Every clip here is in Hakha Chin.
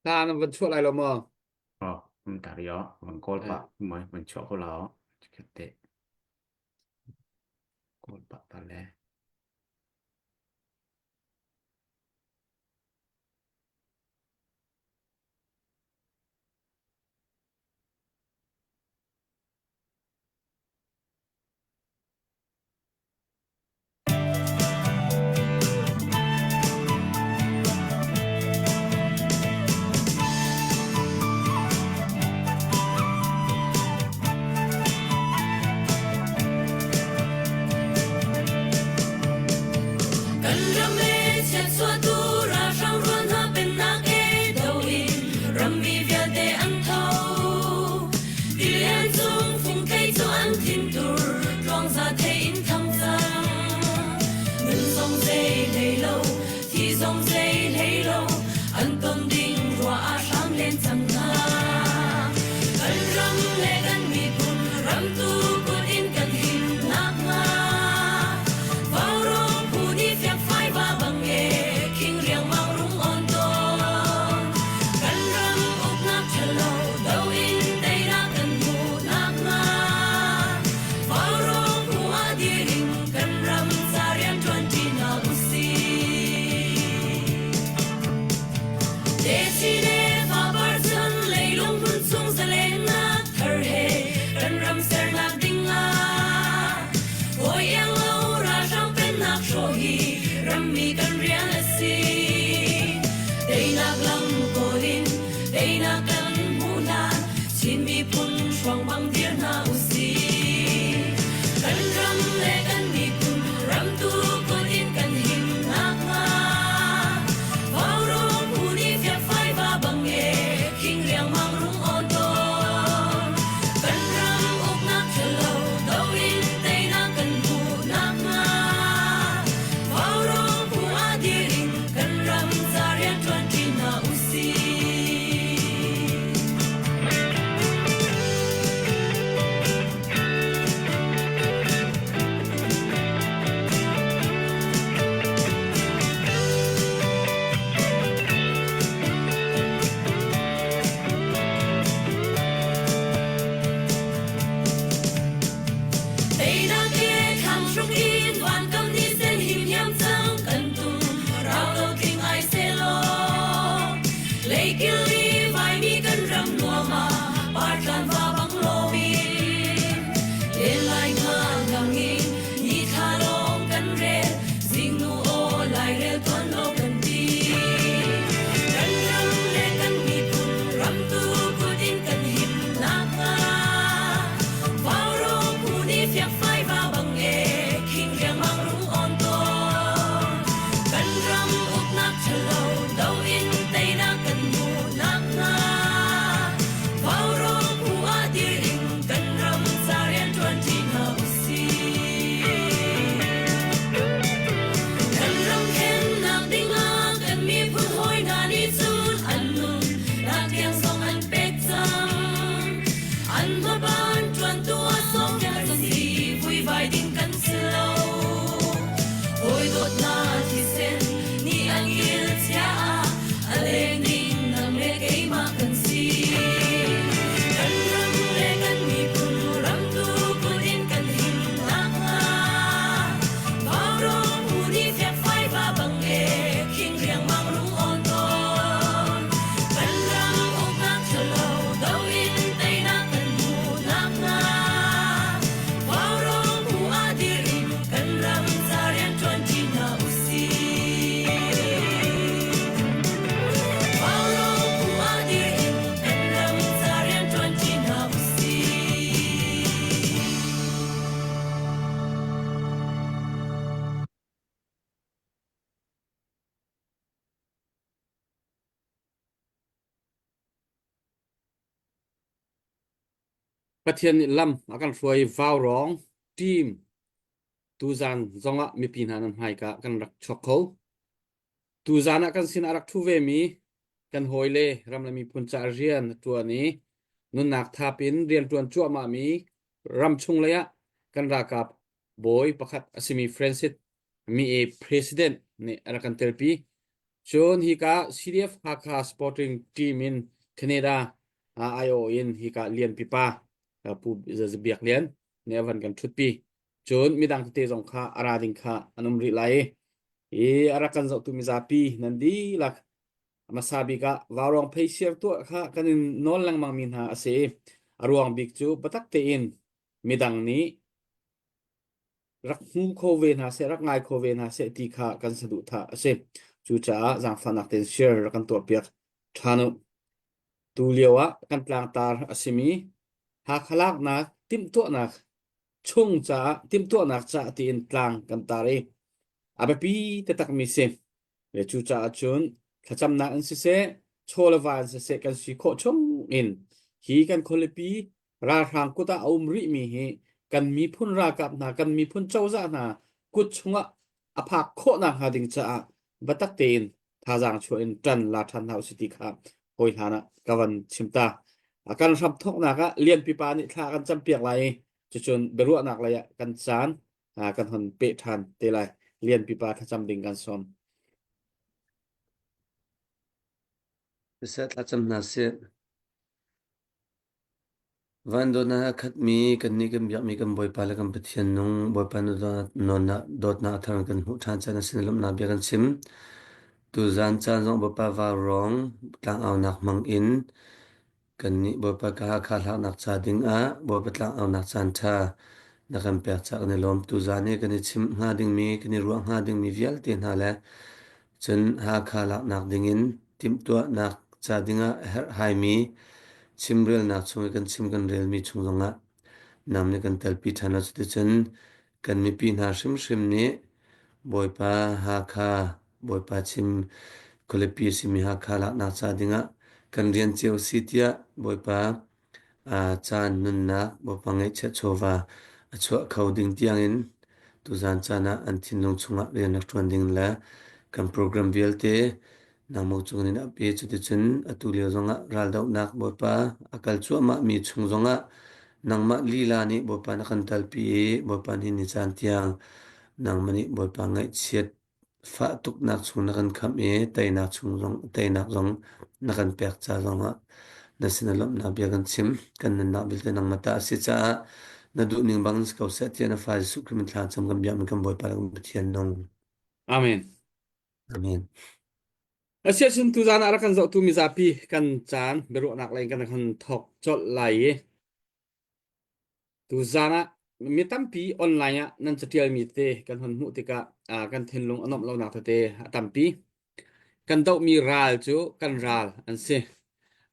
Hla nan van chuah lai lo maw? Oh, um tar yo, van kawl pah, moi, van chuah ko lao. Chikhat te. Kawl pah ta le. Kan ram e chiatchuahtu ralhrang rual hna pennak e do in rammi vialte an tho. Tilian cung fungthei cu an thintur tluangza thei in thang cang. Nun zong zei hlei lo, thi zong zei hlei lo, an ton ding ruah ah hram len cang hna. Kan ram le kan miphun ramtu kut in kan him nakhnga. Vaurawng phu nih fiakfai va bang e, khing riangmang rung on tawn. Kan ram uknak ṭhalo do in teinak kan hmuh nakhnga. Vaurawng phu ah dir in kan ram ca rian ṭuanṭi hna usih. Techin le fapar cun leilung hmun chung zalennak thar he kan ram sernak ding ah hawi iang lo ralhrang pennak hrawh hi rammi kan rian a si. Teinak lam kawl in teinak kan hmuh hlan Chin miphun hruang bang dir hna usih. Kan ram le kan miphun ramtu kut in kan him nakhnga. Vaurawng phu nih fiakfai va bang e khing riangmang rung awn tawn. Kan ram uknak ṭhalo do in teinak kan hmuh nakhnga. Vaurawng phu ah dir in kan ram ca rianṭuan ṭi hna usih. Teinak he thlang hruk in vankam ni sen him hiam cang kan tum rau lo tling ai selaw Leikil i vaimi kan ram nuam ah partlan va bang loin len lai nga ngang in ni thla lawng kan rel zingnu aw lairel tuan lo kan ti kan ram le kan miphun ramtu kut in kan him nakhnga Vaurawng phu nih fiakfai va bang e khing riangmang rung awn tawn kan ram uknak ṭhalo do in teinak kan hmuh nakhnga Vaurawng phu ah dir in kan ram ca rianṭuan ṭi hna usih. Kan ram thlennak dingah kan miphun hawi hna nih cun an nun nak tiang zong an pek cang. An hmaban ṭuantu ah sawmpiak kan si, vuivai ding kan si lo. Hawi dawtnak thisen nih an kil chia ah a leng ding nang le keimah kan si. Kan ram le kan miphun ramtu kut in kan him nakhnga Vaurawng phu nih fiakfai va bang e khing riangmang rung awn tawn. Kan ram uknak ṭhalo do in teinak kan hmuh nakhnga Vaurawng phu ah dir in kan ram ca rianṭuan ṭi hna usih. Vaurawng phu ah dir in kan ram ca rianṭuan ṭi hna usih. Pathian nih lam a kan hruai vaurawng team tuzan zongah mipi hna nan hmaika kan rak chuak kho. Tuzan ah kan sin a rak ṭhu vemi kan hawile ram le miphun caah rian a ṭuan i nunnak thap in rian ṭuan cuahmahmi ramchung lei ah kan ralkap bawi pakhat a simi Francis Mi e President nih a rak kan telpi. Cun hika CDF Hakha Sporting Team in Canada IO in hika Lian Pipa Pu Biak Lian nih a van kan ṭhutpi. Cun midang tete zong kha a ra ding kha an um rih lai i a rak kan zohtu mizapi nan dihlak a hmasa bik ah vaurawng pheisiar tuah kha kan in nawl lengmang mi hna a si. A ruang bik cu biatak tein midang nih rak hmu kho ve hna seh, rak ngai kho ve hna seh ti kha kan saduhthah a si. Cucaah zaangfahnak tein share rak kan tuahpiak ṭhan u. Tu lio ah kan tlangtar a simi Hakha laknak timhtuahnak chung caah timhtuahnak caah tiin tlang kan tar i a biapi taktakmi si. Le cucaah cun thlacamnak in siseh, chaw le va in siseh kan si khawh chung in hi kan khualipi ralhrang kut ah a um rihmi hi kan miphun ralkap hna, kan miphun cozah hna kut chungah a phak khawh nakhnga ding caah biatak tein thazaang chuah in ṭan la ṭhan hna usih ti kha hawi hlan ah ka van chim ta. Kan hram thawknak ah Lian pipa nih thla kan campiak lai i cucun biaruahnak lei ah kan caan kan hon peh ṭhan te lai. Lian pipa thlacam ding kan sawm. Siseh thlacam hna sih. Van dawtnak a khatmi kannih kan biakmi kan Bawipa le kan Pathian nung Bawipa na dawtnak a thar in kan hmuh ṭhan caan a sin lawmhnak bia kan chim. Tuzaan caan zong Bawipa vaurawng tlangaunak hmang in kannih Bawipa ka Hakha hlaknak ca dingah Bawipa tlangaunak caan ṭha na kan pek caah kan i lawm. Tuzaan i kan i chimh hnga dingmi, kan i ruah hnga dingmi vialte hna le Cun Hakha laknak dingin timhtuahnak ca dingah a herhhaimi chimrelnak chung i kan chim kan relmi chung zongah nang nih kan telpi ṭhan lo. Cuticun kan mipi hna hrimhrim nih Bawipa Hakha, Bawipa chim khualipi a simi Hakha laknak ca dingah kan rian cio si tiah Bawipa caan nunnak Bawipa ngeihchiah chawva a chuah kho ding tiangin tuzaan caan ah an thinlung chungah rian rak ṭuan ding le kan program vialte nangmah cungin in ap i cuticun atu lio zongah raldohnak Bawipa a kal cuahmahmi chung zongah nangmah lila nih Bawipa na kan talpi i Bawipa nih ni caan tiang nangmah nih Bawipa ngaihchiat Fah tuknak chung na kan khamh i teinak chung zong teinak zong na kan pek ca zongah na sinah lawmhnak bia kan chim. Kan nunnak vialte nangmah ta a si caah na duhning bang si ko seh tiah na fa Jesuh Khrih min thla cam kan biakmi kan Bawipa le kan Pathian nung. Amen. Amen. Asiahcun tuzaan ah rak kan zohtu mizapi kan caan biaruahnak lei kan kan thawk colh lai i Tuzaan ah mi tampi online ah nan catialmi tete kan hun hmuh tikah kan thinlung a nuamh lonak tete a tampi. Kan dohmi ral cu kan ral an si.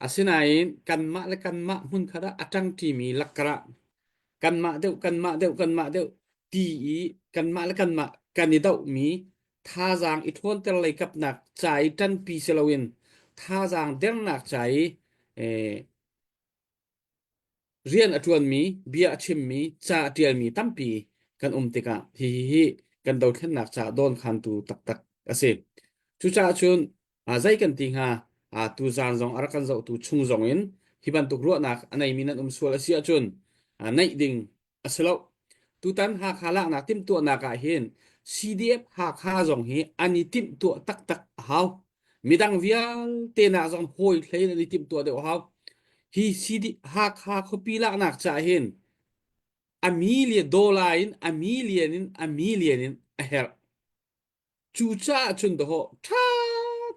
Asinain kanmah le kanmah hmunkhat ah a ṭangṭimi lakkar ah kanmah deuh, kanmah deuh, kanmah deuh ti i kanmah le kanmah kan i dohmi thazaang i ṭhawnter lei kapnak ca i ṭanpi si loin thazaang dernak ca i eh, Rian a ṭuanmi, bia a chimmi, ca a ṭialmi tampi kan um tikah hihi hi kan dothlennak caah dawnkhantu taktak a si. Cucaah cun zei kan ti hnga, tuzaan zong a rak kan zohtu chung zongin hi bantuk ruahnak a neimi nan um sual a si ahcun neih ding a si lo. Tutan Hakha laknak timhtuahnak ah hin CDF Hakha zong hi an i timhtuah taktak a hau. Midang vialte nak zong hawi hlei in an i timhtuah deuh a hau. Hi CD Hakha khuapi laknak caah hin a million dollar in a million in a million in a herh. Cucaah cun dawh ṭha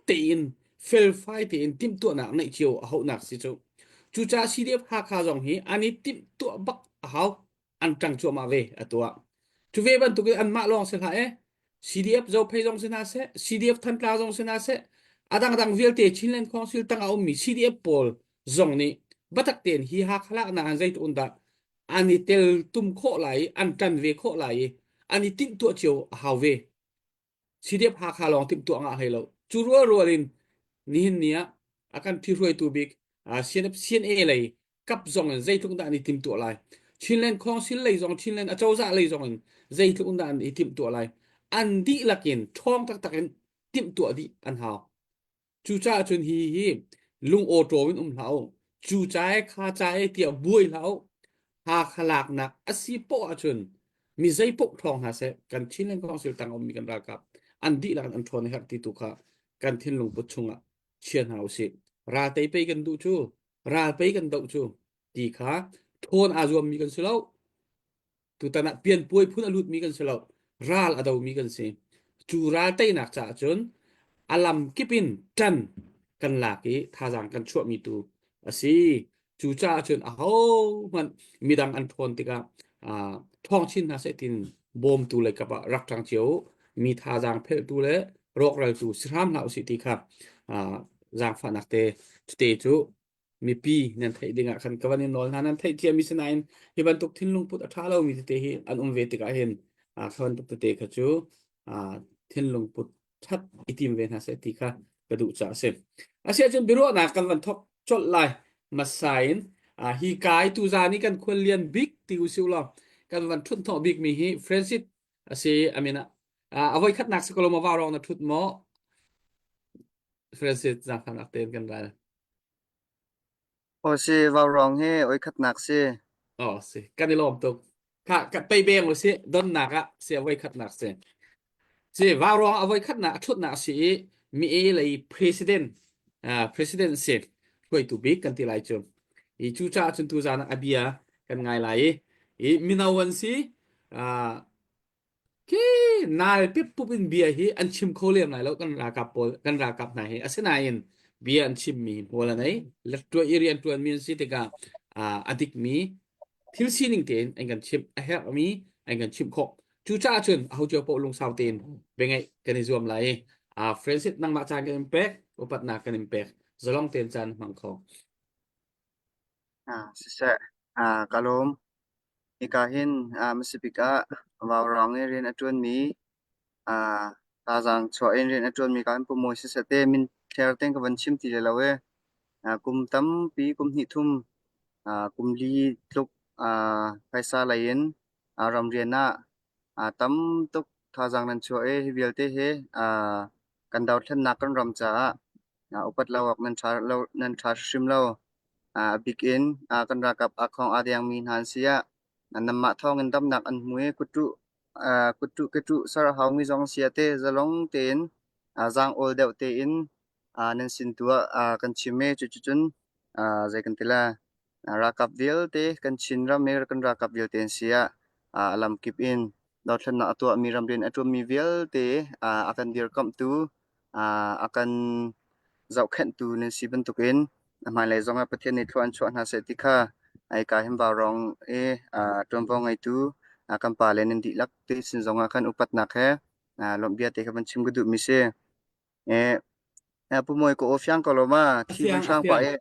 tein felfai tein timhtuahnak neih cio a hauhnak si cu. Cucaah CDF Hakha zong hi an i timhtuah bak a hau. An ṭang cuahmah ve atu ah. Cu ve bantukin anmah lawng si hlah eh. CDF Zophei zong si hna seh, CDF Thantlang zong si hna seh, a dangdang vialte Chinland Council tang a ummi CDF pawl zong nih biatak tein hi Hakha laknak ah zeitluk in dah an i tel tum khawh lai i an ṭan ve khawh lai i an i timhtuah cio a hau ve. CDF Hakha lawng timhtuah ngah hlei lo. Cu rualrual in nihin ni ah a kan ṭhihruaitu bik CNF CNA lei kap zong in zeitluk dah an i timhtuah lai. Chinland Council lei zong Chinland acozah lei zong in zeitluk dah an i timhtuah lai. An dihlak in ṭhawng taktak in timhtuah dih an hau. Cucaah cun hi hi lung awṭawm in um hlah u. Cu ca e kha ca e tiah buai hlah u. Hakha laknak a si poah ahcun mi zei paoh ṭhawng hna seh kan Chinland Council tang a ummi kan ralkap an dihlak in an ṭhawn a herh ti tu kha. kan thinlung put chungah chia hna usih. Ral tei pei kan duh cu, ral pei kan doh cu ti kha ṭhawn aa zuammi kan si lo. Tutan ah pianpuai phun a lutmi kan si lo. Ral a domi kan si. Cu ral teinak caah cun a lam kip in ṭan kan lak i thazaang kan chuahmi tu a si. Cucaah cun ahohmanh midang an ṭhawn tikah ṭhawng chin hna seh tiin bawmtu lei kap ah rak ṭang cio u. Mi thazaang phelhtu le rawkraltu si hram hlah usih ti kha zaangfahnak te cute cu mipi nan theih ding ah khan ka van in nawl hna. Nan theih thiammi si nain hi bantuk thinlung put a ṭha lomi tete hi an um ve tikah hin kha bantuk tete kha cu thinlung put ṭhat i tim ve hna seh ti kha ka duh caah a si. Asiahcun biaruahnak kan van thawk colh lai. Hmasa in hi kai tuzaan i kan khuallian bik ti usih law kan van ṭhut hnawh bikmi hi Francis a si. I mean, a voikhatnak si ko lo maw vaurawng na ṭhut maw? Francis zaangfahnak tein kan ral. Aw si, vaurawng hi oi khatnak si. Oh si, kan i lawm tuk. Kha ka pei beng u si, donnak ah si a voi khatnak si. Si vaurawng a voi khatnak a ṭhutnak si i mi e lei president president si hruaitu bik kan ti lai cu. I cu caah cun tuzaan ah a bia kan ngai lai i i mino an si Khi nal pippup in bia hi an chim kho lem lai lo kan ralkap pawl kan ralkap hna hi asinain bia an chimmi hmual an ei lettuah i rian ṭuanmi an si tikah a dikmi thil sining tein an kan chimh a herhmi an kan chimh khawh cucaah cun aho cio paoh lungsau tein biangaih kan i zuam lai i Francis nangmah caan kan in pek upatnak kan in pek zalong tein caan hmang kho Siseh, ka lawm. Hika hin hmasabik ah vaurawng i rian a ṭuanmi thazaang chuah in rian a ṭuanmi ka kan pu Mawi siseh te min thler tein ka van chim ti lai lo i kum tampi kum hnih thum kum li tluk phaisa lei in ramrian ah tam tuk thazaang nan chuah i hi vialte hi kan dothlennak kan ram caah upat lo awk nan ṭha lo nan ṭha hrimhrim lo. A bik in kan ralkap aa khawng aa dengmi hna an si ah nanmah thawngin damnak an hmu i kutṭuh kutṭuh keṭuh ser a haumi zong si ah teh zalong tein zaang-awl deuh tein nan sin tu ah kan chim i cuticun zei kan ti lai ralkap vialte kan Chin ram i kan ralkap vialte an si ah a lamkip in dothlennak a tuahmi ramrian a ṭuanmi vialte a kan dirkamhtu a kan zohkhenhtu nan si bantukin a hmailei zongah Pathian nih thlua an chuah hna seh ti kha hika hin vaurawng i ṭuanvo ngeitu kan pale nan dihlak te sin zongah khan upatnak he lawmhbia te kha van chim ka duhmi si. Pu Mawi ka aw fiang ko lo ma? Thi van hrang pah i.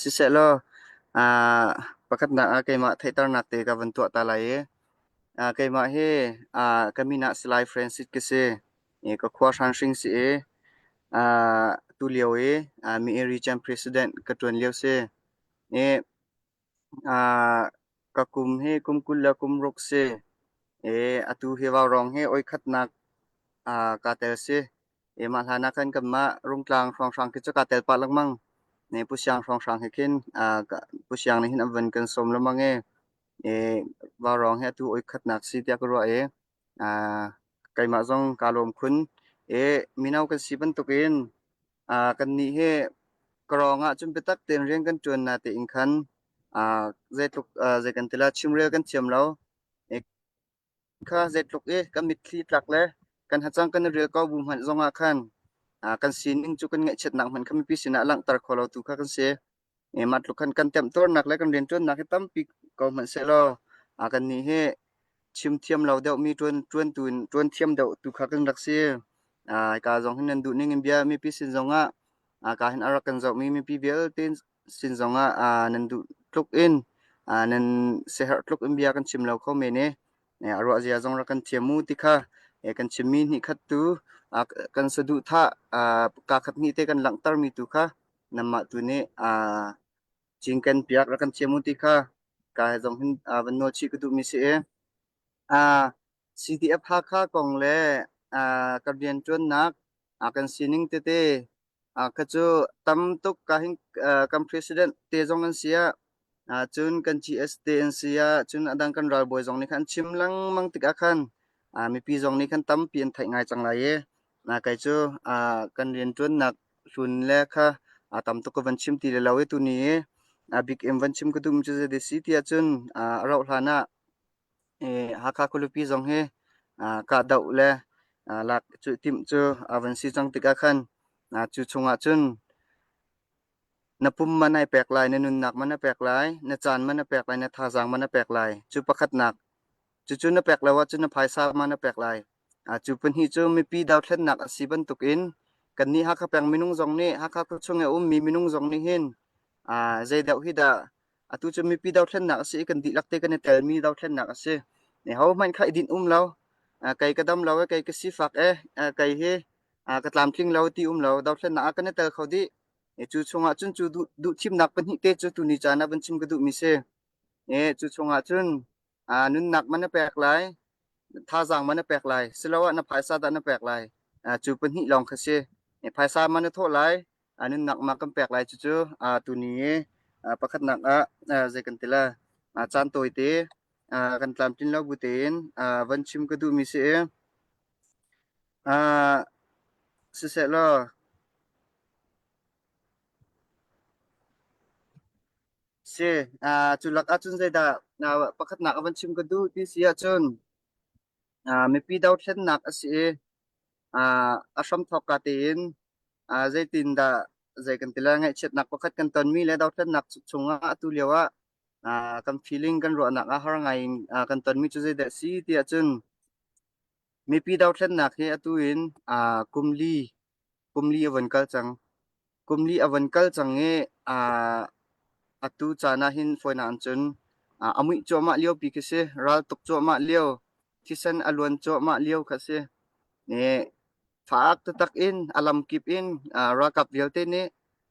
Siseh law pakhatnak ah keimah theihternak te ka van tuah ta lai i keimah hi ka min ah Salai Francis ka si. Ka khua Hranhring si i tulio i Mi Region President ka ṭuan lio si. Ka kum hi kum 20 le kum ruk si. Atu hi vaurawng hi oi khatnak kaa tel si. Mah hlan ah khan kanmah Rungtlang hrawnghrang khi cu kaa tel pah lengmang. Pu Siang hrawnghrang he khin Pu Siang nih hin a van kan sawm lengmang i vaurawng hi atu oi khatnak si tiah ka ruah i keimah zong kaa lawm khun. Mino kan si bantukin kannih hi Karawng ahcun biatak tein rian kan ṭuan natein khan zeitluk zei kan ti la chimrel kan thiam lo. Kha zeitluk i kan mitthli tlak le kan hacang kan i rel ko bu hmanh zongah khan kan sining cu kan ngaihchiatnak hmanh kha mipi sinah langhter kho lo tu kha kan si. Mah tluk khan kan temtuarnak le kan rianṭuannak hi tampi ko hmanh sehlaw kannih hi chim thiam lo deuhmi ṭuan ṭuantu in ṭuan thiam deuh tu kha kan rak si. Hika zong hin nan duh ning in bia mipi sin zongah ka hin a rak kan zohmi mipi vialte sin zongah nan duh tluk in nan siaherh tluk in bia kan chim lo kho men i a ruah zia zong rak kan thiam mu ti kha kan chimmi hnih khat tu kan saduhthah kaa khat hnih te kan langhtermi tu kha nanmah tu nih cinken piak rak kan thiam u ti kha ka he zong hin van nawl chih ka duhmi si i CDF Hakha kong le ka rianṭuannak kan sining tete kha cu tam tuk ka hin kan president te zong an si ah cun kan GS te an si ah cun a dang kan ralbawi zong nih khan an chim lengmang tikah khan mipi zong nih khan tampi an theih ngai cang lai i. Kei cu kan rianṭuannak hlun le kha tam tuk ka van chim ti le lo i tuni i a bik in van chim ka duhmi cu zei si ti ahcun a rauh hlan ah Hakha khualipi zong hi kahdoh le lak cu timh cu a van si cang tikah khan cu chungah cun na pum man ai pek lai, na nunnak man a pek lai, na caan man a pek lai, na thazaang man a pek lai. Cu pakhatnak. Cucu na pek lo ahcun na phaisa man a pek lai. Cu pahnih cu mipi dothlennak a si bantukin kannih Hakha peng minung zong nih Hakha khuachung i a ummi minung zong nih hin zei deuh hi dah atu cu mipi dothlennak a si i kan dihlak te kan i telmi dothlennak a si. Hohmanh kha i dinh um lo. Kei ka dam lo e, kei ka sifak e, kei hi ka tlamtling lo ti um lo. Dothlennak ah kan i tel kho dih. Cu chungah cun cu duhthimnak pahnih te cu tuni caan ah van chim ka duhmi si. Cu chungah cun nunnak man na pek lai, thazaang man na pek lai, siloah na phaisa dah na pek lai. Cu pahnih lawng kha si. Phaisa man na thawh lai, nunnak ma kan pek lai cucu tuni i pakhatnak ah zei kan ti la caan tawite kan tlamtlin lo bu tein van chim ka duhmi si i siseh law Si, cu lak ahcun zeidah pakhatnak a van chim ka duh ti si ahcun mipi dothlennak a si i a hramthawk ka tein zeitindah zei kan ti lai ngaihchiatnak pakhat kan tonmi le dothlennak chungah atu lio ah kan feeling kan ruahnak ah har ngai in kan tonmi cu zeidah a si ti ahcun mipi dothlennak hi atu in kum li kum li a von kal cang. Kum li a von kal cang i atu caan ah hin fawinak in cun a muih cuahmah liopi khi si. Ral tuk cuahmah lio, thisen a luan cuahmah lio kha si. Faak taktak in a lamkip in ralkap vialte nih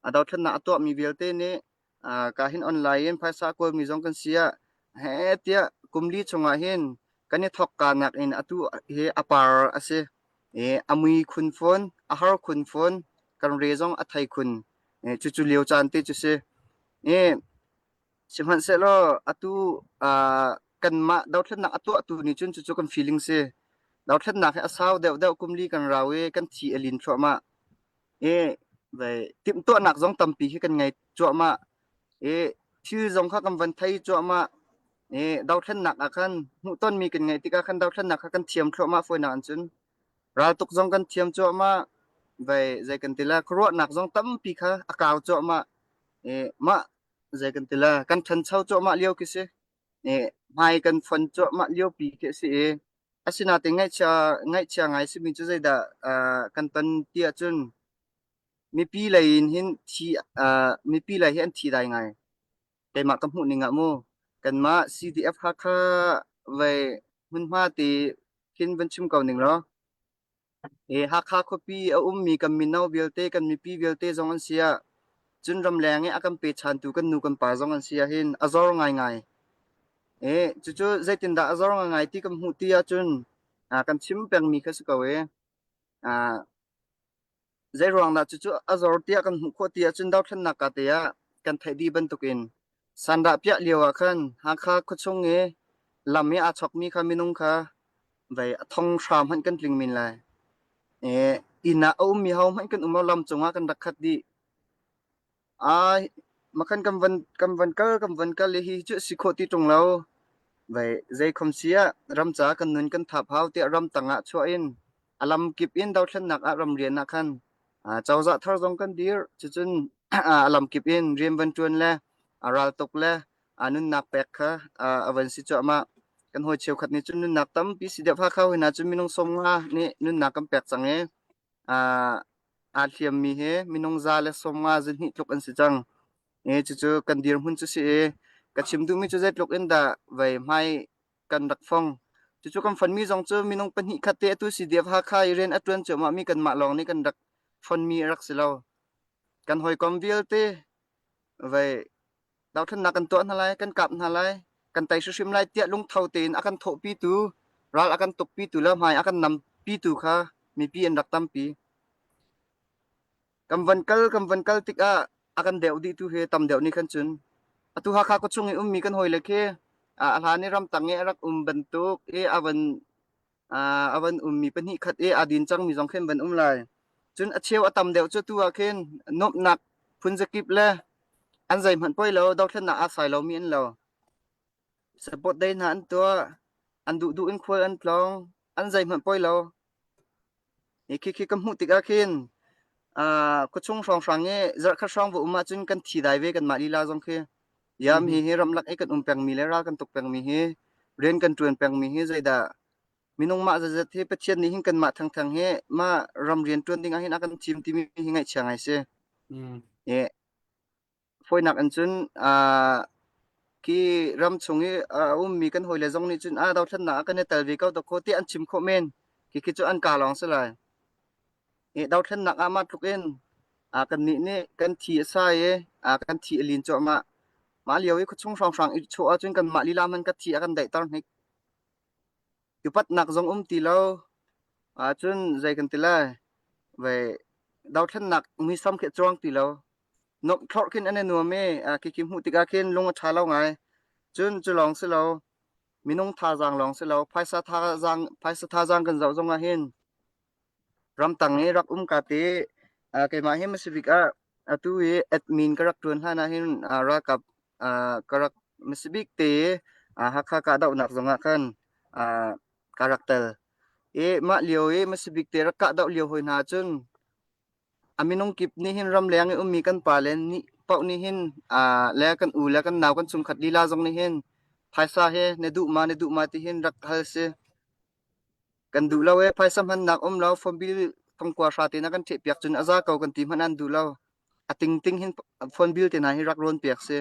a dothlennak a tuahmi vialte nih ka hin online in phaisa a kawlmi zong kan si ah heh tiah kum li chungah hin kan i thawkka nakin atu hi a par a si. A mui khun fawn, a har khun fawn, kan re zong a thei khun. Cucu lio caan te cu si. Sihmanhsehlaw atu kanmah dothlennak a tuahtu nih cun cucu kan feeling si. Dothlennak hi a sau deuhdeuh kum li kan rau i kan thi a lin thluahmah. I timhtuahnak zong tampi khi kan ngei cuahmah. I thil zong kha kan van thei cuahmah. I dothlennak ah khan hmuhtonmi kan ngeih tikah khan dothlennak kha kan thiam thluahmah fawinak in cun. Raltuk zong kan thiam cuahmah. Vai zei kan ti la khuaruahnak zong tampi kha a kau cuahmah. I mah zei kan ti la kan ṭhancho cuahmah lio khi si. I hmai kan fon cuahmah liopi khi a si i Asinain ngaihchia ngaihchia ngai simi cu zeidah uh, kan ton ti ahcun mipi lei in hin thi uh, mipi lei hi an thi dai ngai. Keimah ka hmuh ning ah mu kanmah CDF Hakha vei hmunhma ti khin van chim ko ning law Hi Hakha khuapi a ummi kan mino vialte kan mipi vialte zong an si ah cun ramleng i a kan pechantu kan nu kan pa zong an si ahhin a zor ngaingai. E, cucu zeitindah a zor ngaingai ti kan hmuh ti ahcun kan chim pengmi kha si ko e. Zeiruang dah cucu a zor tiah kan hmuh khawh ti ahcun dothlennak ka te ah kan theih dih bantukin sandah piah lio ah khan Hakha khuachung i lam i aa chokmi kha minung kha vei a thong hra hmanh kan tling men lai. E, inn ah a ummi ho hmanh kan um lo lam cungah kan rak khat dih. Ai, makhan kan van kan van kal kan van kal i hi cu si khawh ti ṭung lo. Vei zei khom si ah ram ca kan nun kan thap hau tiah ram tang ah chuah in a lam kip in dothlennak ah ramrian ah khan cozah thar zong kan dir. Cucun a lam kip in rian van ṭuan le a raltuk le a nunnak pek kha a van si cuahmah. Kan hawi cheukhat nih cun nunnak tampi si deuh Hakha hoi hna cu minung 50 nih nunnak kan pek cang i aa hliammi hi minung 150 zahnih tluk an si cang. I cucu kan dirhmun cu si i ka chim duhmi cu zeitluk in dah vei hmai kan rak fong. Cucu kan fonmi zong cu minung pahnih khat te atu CDF Hakha i rian a ṭuan cuahmahmi kanmah lawng nih kan rak fonmi a rak si lo. Kan hawikom vialte vei dothlennak kan tuah hna lai, kan kap hna lai, kan tei hrimhrim lai tiah lungtho tein a kan thawhpitu, ral a kan tukpitu le hmai a kan nampitu kha mipi an rak tampi. Kan van kal kan van kal tikah a kan deuh dihtu hi tam deuh nih khan cun atu Hakha khuachung i ummi kan hawile khi a hlan i ramtang i a rak um bantuk i a van. A van ummi pahnih khat i aa din cangmi zong khin van um lai. Cun a cheu a tam deuh cu tu ah khin nuamhnak phunzakip le an zeihmanh poi lo dothlennak aa sai lomi an lo. Support day hna an tuah, an duhduh in khual an tlawng, an zeihmanh poi lo. Hi khi khi ka hmuh tikah khin khuachung hrawnghrang i zarhkhat hrawng va um ahcun kan thi dai ve kanmah lila zong khi. Yam hi hi ramlak i kan um pengmi le ral kan tuk pengmi hi rian kan ṭuan pengmi hi zeidah minung mah zazat hi Pathian nih hin kanmah thengtheng hi mah ram rian ṭuan ding ah hin a kan thim timi hi ngaihchia ngai si. E, fawinak in cun khi ram chung i a ummi kan hawile zong nih cun a dothlennak ah kan i tel ve ko dawkaw tiah an chim khawh men. Khi khi cu an kaa lawng si lai. I dothlennak ah mah tluk in kannih nih kan thi a sai i kan thi a lin cuahmah. Mah lio i khuachung hrawnghrang i chuah ahcun kanmah lila hmanh ka thi a kan daihter hnik. Upatnak zong um ti lo ahcun zei kan ti lai vei dothlennak muisam khi a cuang ti lo. Nuamh thlorh khin an i nuam i khikhi hmuh tikah khin lung a ṭha lo ngai. Cun cu lawng si lo, minung thazaang lawng si lo, phaisa thazaang phaisa thazaang kan zoh zong ah hin Ramtang i rak um ka te keimah hi Pacific ah atu i admin ka rak ṭuan hlan ah hin ralkap ka rak Pacific te Hakha kahdohnak zongah khan ka rak tel. I mah lio i Pacific te rak kahdoh lio hoi hna cun a minung kip nih hin ramleng i ummi kan pale nih paoh nih hin le kan u le kan nau kan chungkhat lila zong nih hin phaisa he na duh ma na duh ma ti hin rak hal si. Kan duh lo ee, phaisa hmannak um lo, phone bill thongkua hra te na kan ṭhehpiak cun a za ko kan ti hmanh an duh lo. A tingting hin phone bill te hna hi rak rawn piak si.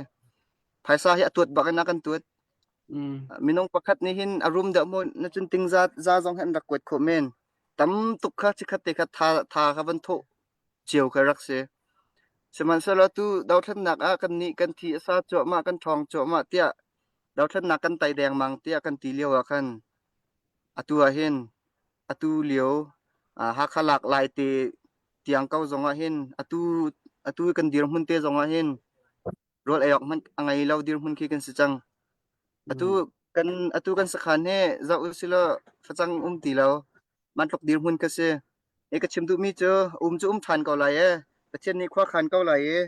Phaisa hi a tuat bak in a kan tuat. Minung pakhat nih hin a rum deuh maw na cun ting za, za zong hi an rak kuat khawh men. Tam tuk kha chikhat te kha tha, tha kha van thawh cio kha rak si. Sihmanhsehlaw tu dothlennak ah kan nih kan thi a sa cuahmah kan ṭhawng cuahmah tiah dothlennak kan tai dengmang tiah kan ti lio ah khan Atu ah hin atu lio Hakha lak lai te tiang ko zong ah hin atu atu kan dirhmun te zong ah hin rawl ei awk hmanh a ngei lo dirhmun khi kan si cang. Atu kan atu kan sakhan hi zoh usilaw facang um ti lo mantluk dirhmun ka si. E ka chim duhmi cu um cu um ṭhan ko lai e. Pathian nih khua khan ko lai i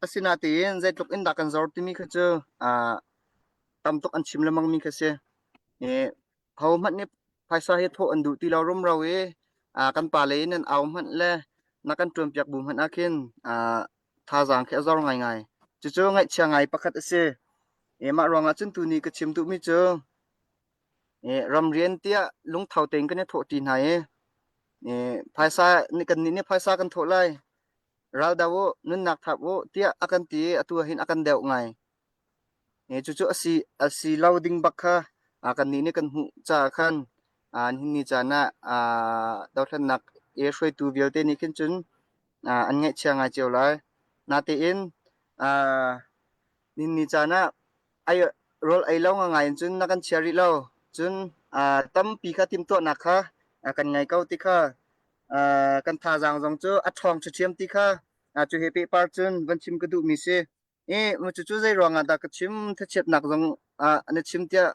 asinatein zeitluk in dah kan zor timi kha cu tam tuk an chim lengmang mi kha si. I hohmanh nih phaisa hi thawh an duh ti lo rumro i kan pale in an au hmanh le na kan ṭuanpiak bu hmanh ah khin thazaang khi a zor ngaingai. Cucu ngaihchia ngai pakhat a si. I mah ruangah cun tuni ka chim duhmi cu ramrian tiah lungtho tein kan i thawh ṭi hna i phaisa kannih nih phaisa kan thawh lai raldo u nunnak thap u tiah a kan ti i atu ah hin a kan deuh ngai. Cucu a si a si lo ding bak kha kannih nih kan hmuh caah khan nihin ni caan ah dothlennak i hruaitu vialte nih khin cun an ngaihchia ngai cio lai. Natein nihin ni caan ah ei rawl ei lo ngai in cun na kan chia rih lo. Cun tampi kha timhtuahnak kha kan ngei ko ti kha kan thazaang zong cu a ṭhawng ṭhiamṭhiam ti kha cu he pehpar cun van chim ka duhmi si. I cucu zei ruangah dah ka chim thachiatnak zong ah na chim tiah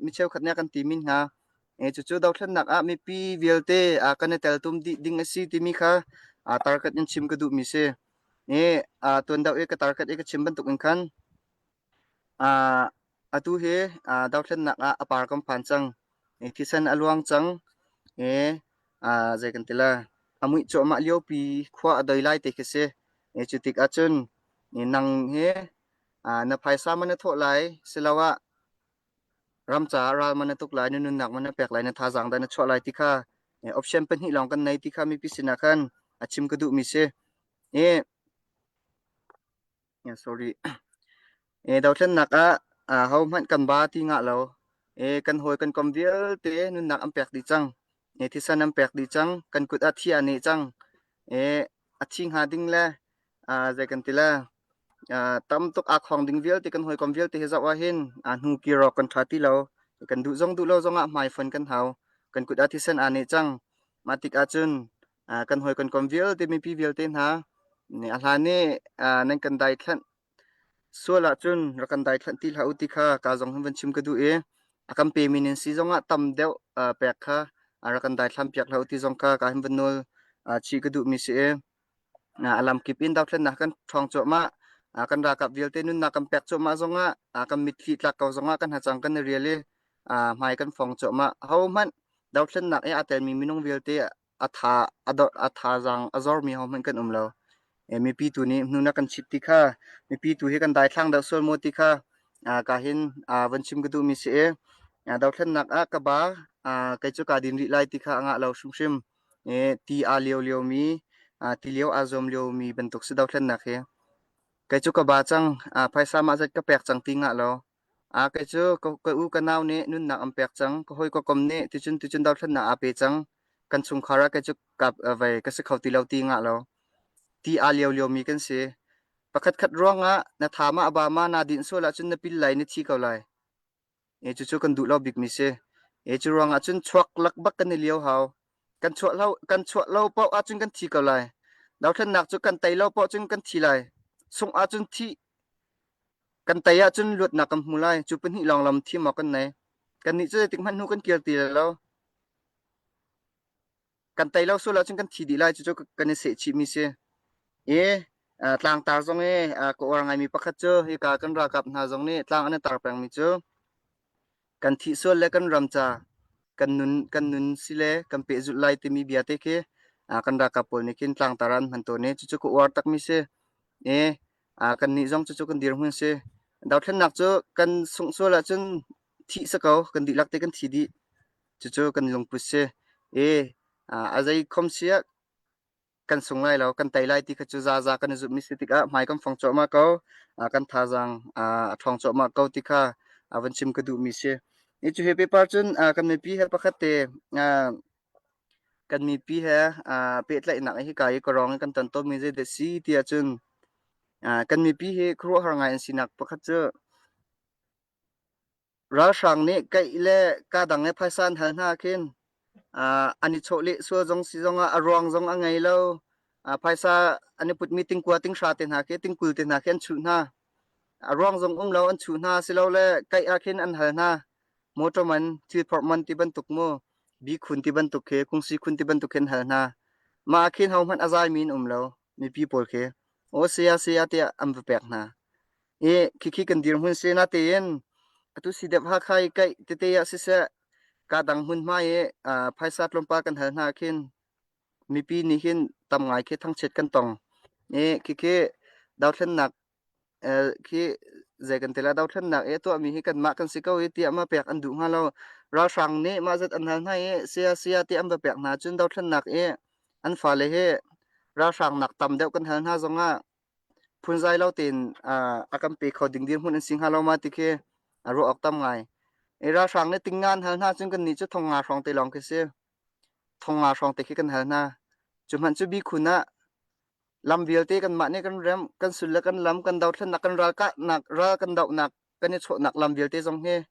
mi cheukhat nih a kan ti min hnga. I cucu dothlennak ah mipi vialte kan i teltum dih ding a si timi kha tarkat in chim ka duhmi si. I tuan deuh i ka tarkat i ka chim bantuk in khan atu hi dothlennak ah a par kan phan cang. I thisen a luang cang. I zei kan ti lai a muih cuahmah liopi khua a doi lai te khi si. I cu tik ahcun nang hi na phaisa man na thawh lai siloah ram caah ral man na tuk lai, na nunnak man na pek lai, na thazaang dah na chuah lai ti kha option pahnih lawng kan nei ti kha mipi sinah khan a chim ka duhmi si. I sorry. E dothlennak ah ho hmanh kan ba ti ngah lo. E kan hawi kan kom vialte nunnak an pek dih cang. E thisen an pek dih cang. Kan kut ah thi a neh cang. E a thi hnga ding le zei kan ti le tam tuk aa khong ding vialte kan hawikom vialte hi zoh ah hin hnu kir awk kan ṭha ti lo. Kan duh zong duh lo zong ah hmaifon kan hau. Kan kut ah thisen aa neh cang. Mah tik ahcun kan hawi kan kom vialte mipi vialte hna a hlan i nan kan daithlanh sual ahcun rak kan daithlanh ti hlah u ti kha ka zong hin van chim ka duh i a kan pemi nan si zongah tam deuh pek kha. rak kan daithlam piak hlah u ti zong kha ka hin van nawl chih ka duhmi si i a lamkip in dothlennak kan ṭhawng cuahmah. Kan ralkap vialte nunnak kan pek cuahmah zongah kan mitthli tlak ko zongah kan hacang kan i rial i hmai kan fong cuahmah. Hohmanh dothlennak i aa telmi minung vialte a tha a thazaang a zormi hohmanh kan um lo. Mipi tu nih hnu na kan chit ti kha mipi tu hi kan daithlang deuh sual maw ti kha ka hin van chim ka duhmi si i dothlennak ah ka ba kei cu kaa din rih lai ti kha a ngah lo hrimhrim. Ti aa lio liomi, ti lio aa zuam liomi bantuk si dothlennak hi. Kei cu ka ba cang, phaisa mah zat ka pek cang ti ngah lo. Kei cu ka u ka nau nih nunnak an pek cang, ka hawi ka kom nih ticun ticun dothlennak aa pe cang. Kan chungkhar ah kei cu ka vei ka si kho ti lo ti ngah lo. Ti aa lio liomi kan si. Pakhatkhat ruangah na tha ma a ba ma naa dinh sual ahcun na pil lai na thi ko lai. Cucu kan duh lo bikmi si. Cu ruangah cun chuak lak bak kan i lio hau. Kan chuah lo, kan chuah lo paoh ahcun kan thi ko lai. Dothlennak cu kan tei lo paoh cun kan thi lai. Sungh ahcun thih kan tei ahcun luatnak kan hmu lai. Cu pahnih lawng lam thim awk kan nei. Kannih cu zeitik hmanh hnu kan kir ti lai lo. Kan tei lo sual ahcun kan thi dih lai. Cucu kan i sehchihmi si. I tlangtar zong i ka uar ngaimi pakhat cu hika kan ralkap hna zong nih tlang an i tar pengmi cu kan thih sual le kan ram ca kan nun kan nun si le kan pehzulh lai timi bia te khi kan ralkap pawl nih khin tlangtar ah an hman tawn i cucu ka uar takmi si. I kannih zong cucu kan dirhmun si. Dothlennak cu kan sungh sual ahcun thih si ko, kan dihlak te kan thi dih. Cucu kan lungput si. I a zei khom si ah kan sung lai lo, kan tei lai ti kha cu zaza kan i zumhmi si tikah hmai kan fong cuahmah ko, kan thazaang a ṭhawng cuahmah ko ti kha van chim ka duhmi si. Ni cu hi paper cun kan mipi he pakhat te kan mipi he pehtlaihnak hi ka i ka rong in kan ton tawnmi zei dah si ti ahcun kan mipi hi khuaruahhar ngai an sinak pakhat cu Ralhrang nih kaih le kadang he phaisa an hal hna khin an i chawhleh sual zong si zongah a ruang zong a ngei lo. Phaisa an i putmi tingkua tinghra te hna khi tingkul te hna khi an chuh hna. A ruang zong um lo an chuh hna silole kaih ah khin an hal hna. Motor man, thil phorh man ti bantuk mu, bikhun ti bantuk khi, kungsi khun ti bantuk khi an hal hna. Mah ah khin hohmanh a zaimi an um lo, mipi pawl khi. Aw saya saya tiah an va pek hna. I khikhi kan dirhmun si natein atu CDF Hakha i kaih tete ah siseh kadang hmunhma i phaisa tlawmpal kan hal hna khin mipi nih hin tam ngai khi thangchiat kan tong. I khikhi dothlennak khi zei kan ti lai dothlennak i a tuahmi hi kanmah kan si ko i tiah ma pek an duh hnga lo. Ralhrang nih mah zat an hal hna i sia sia ti an va pek hna cun dothlennak i an fale hi ralhrang nak tam deuh kan hal hna zongah phunzai lo tein a kan pe kho ding dirhmun an si hnga lo ma ti khi a ruah awk tam ngai. I ralhrang nih tingnga an hal hna cun kannih cu thong nga hrawng te lawng khi si. Thong nga hrawng te khi kan hal hna. Cu hmanh cu bikhun ah lam vialte kanmah nih kan rem, kan sul le kan lam, kan dothlennak, kan ralkahnak, ral kan dohnak, kan i chawhnak lam vialte zong hi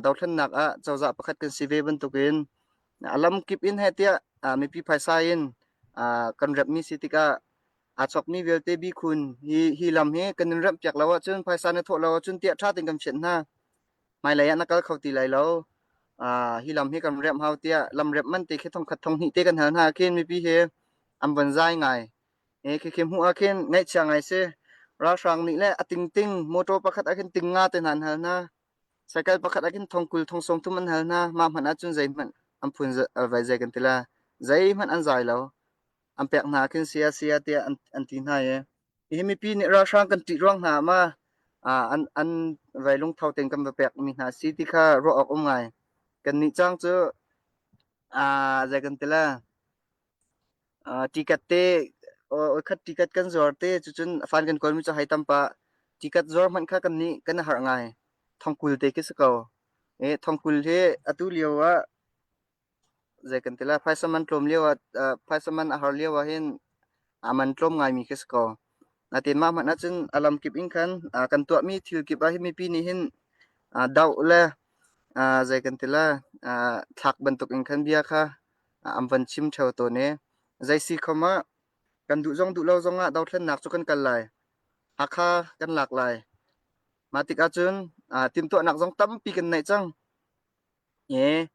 dothlennak ah cozah pakhat kan si ve bantukin a lam kip in he tiah mipi phaisa in kan remmi si tikah aa chawkmi vialte bikhun hi hi lam hi kan in remh piak lo ahcun phaisa na thawh lo ahcun tiah ṭha tein kan fianh hna. Hmailei ah na kal kho ti lai lo. Hi lam hi kan remh hau tiah lam remh man te khi thongkhat thonghnih te kan hal hna khin mipi hi an von zai ngai. Khikhi hmuh ah khin ngaihchia ngai si. Ralhrang nih le a tingting motor pakhat ah khin ting nga te hna an hal hna. Cycle pakhat ah khin thongkul thong sawm thum an hal hna. Mah hmanh ahcun zeihmanh an phun vai zei kan ti la. Zeihmanh an zai lo. An pek hna khin sia sia tiah an, an ti hna i. Hi mipi nih ralhrang kan ṭih ruang hna ma an, an vai lungtho tein kan va pek mi hna si ti kha ruah awk um ngai. Kan nih cang cu zei kan ti la. Tikat te khat tikat kan zuar te cucun fan kan kawlmi cu hei tam pah. Tikat zuar hmanh kha kan nih kan i harh ngai. Thongkul te khi si ko. Thongkul hi atu lio ah zei kan ti lai phaisa man tlawm lio ah phaisa man a har lio ah hin a man tlawm ngaimi khi si ko. Natin mah hmanh ahcun a lam kip in khan kan tuahmi thil kip ah hin mipi nih hin doh le zei kan ti lai thlak bantuk in khan bia kha an van chim ṭheo tawn i zei si khom ah kan duh zong duh lo zong ah dothlennak cu kan kal lai. Hakha kan lak lai. Mah tikah cun timhtuahnak zong tampi kan neih cang. I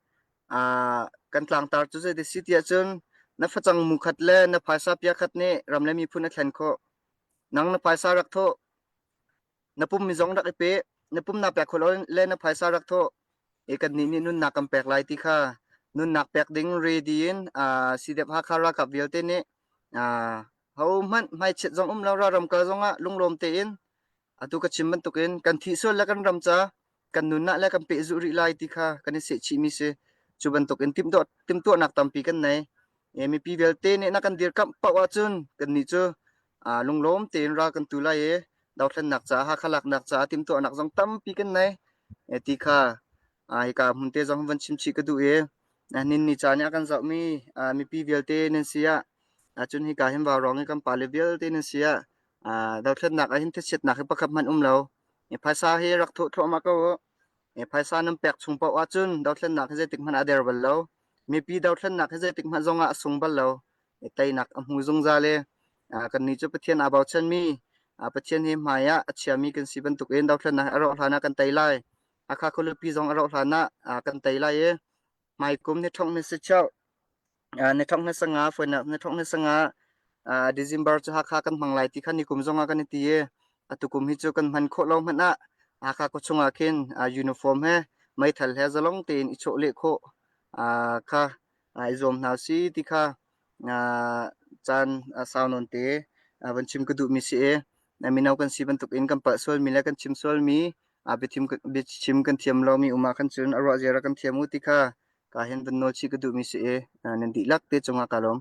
kan Kan tlangtar cu zei si tiah cun na facang mu khat le na phaisa pia khat nih ram le miphun a thlen khawh. Nang na phaisa rak thawh, na pum mi zong rak i pe, na pum na pek khawh lo le na phaisa rak thawh. I kannih nih nunnak kan pek lai ti kha nunnak pek ding ready in uh, CDF Hakha ralkap vialte nih uh, hohmanh hmaichiat zong um lo ralram kal zongah lunglawm tein atu ka chim bantukin kan thih sual le kan ram ca kan nunnak le kan pehzulh rih lai ti kha kan i sehchihmi si. Cu bantukin timhtuah timhtuahnak tampi kan nei. E, mipi vialte nih na kan dirkamh paoh ahcun kannih cu aa lunglawm tein ral kan tu lai i dothlennak caah Hakha laknak caah timhtuahnak zong tampi kan nei. E, ti kha aa hika hmun te zong van chim chih ka duh i nin ni caan i a kan zohmi mipi vialte nan si ah cun hika hin vaurawng i kan pale vialte nan si ah dothlennak ah hin thachiatnak hi pakhat hmanh um lo. Phaisa hi rak thawh thluahmah ko u. Phaisa nan pek chung paoh ahcun dothlennak hi zeitik hmanh ah a der bal lo. Mipi dothlennak hi zeitik hmanh zongah a sung bal lo. Teinak a hmu zungzal i kannih cu Pathian aa bochanmi, Pathian hi hmai ah a chiami kan si bantukin dothlennak hi a rawh hlan ah kan tei lai. Hakha khualipi zong a rawh hlan ah kan tei lai i hmaikum ni thong ni si cheu ni thong ni sanga foinak ni thong ni sanga December cu Hakha kan hmang lai ti kha nikum zong ah kan i ti i atukum hi cu kan hman khawh lo hmanh ah Hakha khua chung ah khin uniform he meithal he zalong tein i chawh leh khawh kha i zuam hna si ti kha caan sau nawn te van chim ka duhmi si i mino kan si bantuk in kan palh sualmi le kan chim sualmi biachim biachim kan thiam lomi um ah khan cun a ruah zia kan thiam u ti kha ka hin van nawl chih ka duhmi si i nan dihlak te cungah ka lawm.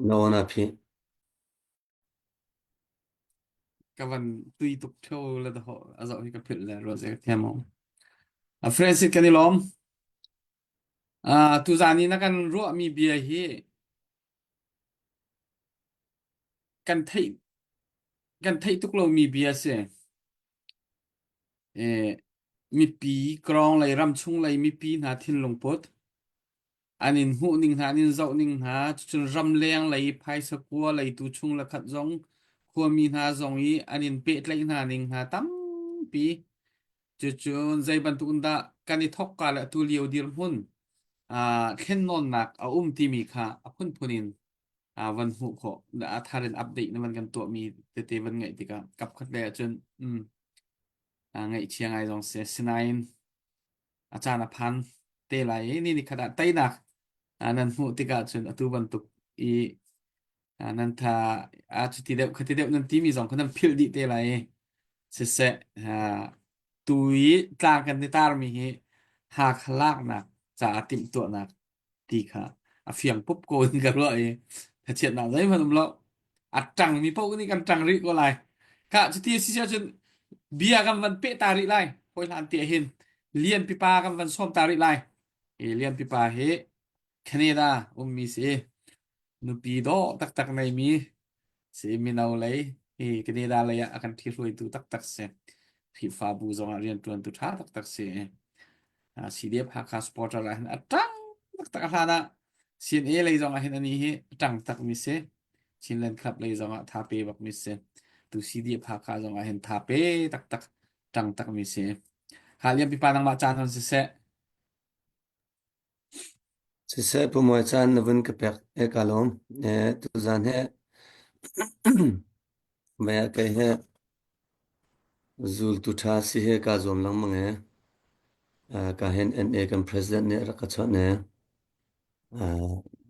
Nawana phi. Ka van tui tuk theo le da ho a zoh hi ka philh le ruah ze ka thiam o. A Francis kan i lawm. Uh, tuzan i na kan ruahmi bia hi kan theih kan theih tuk lomi bia si. Eh, mipi krawng lei ramchung lei mipi hna thinlung put an in hmuh ning hna an in zoh ning hna cucun ramleng lei phaisa kua lei tu chung le khat zong khuami hna zong i an in pehtlaih hna ning hna tampi Cucun zei bantuk in dah kan i thawkka le atu lio dirhmun uh, thlennawnnak a um timi kha a phunphun in uh, van hmuh khawh. A thar in update na van kan tuahmi tete van ngaih tikah kapkhat le ahcun mm, uh, ngaihchia ngai zong si. Sinain a caan a phan te lai i ni ni khat ah teinak uh, nan hmuh tikah cun atu bantuk i uh, nan tha a cuti deuh khati deuh nan timi zong kha nan philh dih te lai i siseh uh, tu i tlang kan i tarmi hi Hakha laknak caah timhtuahnak ti kha a fiang pup ko in ka ruah i thachiatnak zeihmanh um lo a ṭangmi paoh nih kan ṭang rih ko lai ka cuti a si ahcun bia kan van peh ta rih lai hawi hlan ti ahhin lian pipa kan van sawm ta rih lai i lian pipa hi Canada ummi si nupi dawh taktak neimi si mino lei hi Canada lei ah a kan ṭhihruaitu taktak si. Khrihfabu zong ah rianṭuantu ṭha taktak si. CDF Hakha supporter ah hin a ṭang taktak a hlan ah CNA lei zong ah hin ani hi a ṭang takmi si. Chinland Club lei zong ah thape bakmi si. Tu CDF Hakha zong ah hin thape taktak ṭang takmi si. Ha liam pipa nangmah caan hon siseh. Siseh Pu caan na vun ka pek e ka lawm. E tuzan he mei ah kei he zultu ṭha si he kaa zuam lengmang e. Ka hen NA kan president nih a rak ka chawnh e.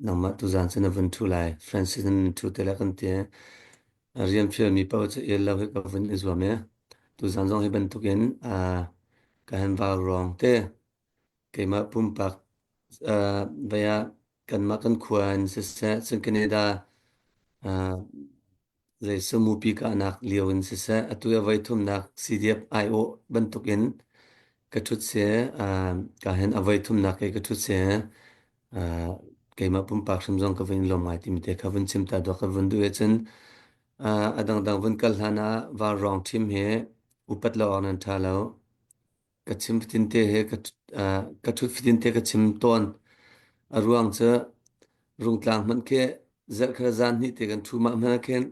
Nangmah tuzan cu na vun ṭhu lai. Francis na vun ṭhu te lai kan ti e. Rian fialmi paoh cu el lo hi ka vun i zuam e. Tuzan zong hi bantukin ka hen vau ruang te. Keimah pumpak uh, vei ah kanmah kan khua in siseh, cun Canada uh, zei samupi kahnak lio in siseh, atu a voi thumnak CDF aiawh bantukin ka ṭhut si, uh, ka hen a voi thumnak ke ka ṭhut si, uh, keimah pumpak hrim zong ka vun lawm ngai timi te kha vun chim ta dawk ka vun duh cun uh, a dangdang vun kal hlan ah valrawng ṭhim he upat lo awk nan ṭha lo. Ka chim fatin te he ka ka ṭhut fatin te ka chim tawn. A ruang cu Rungtlang hmanh khi zarhkhat zan hnih te kan ṭhu mah hmanh ah khin.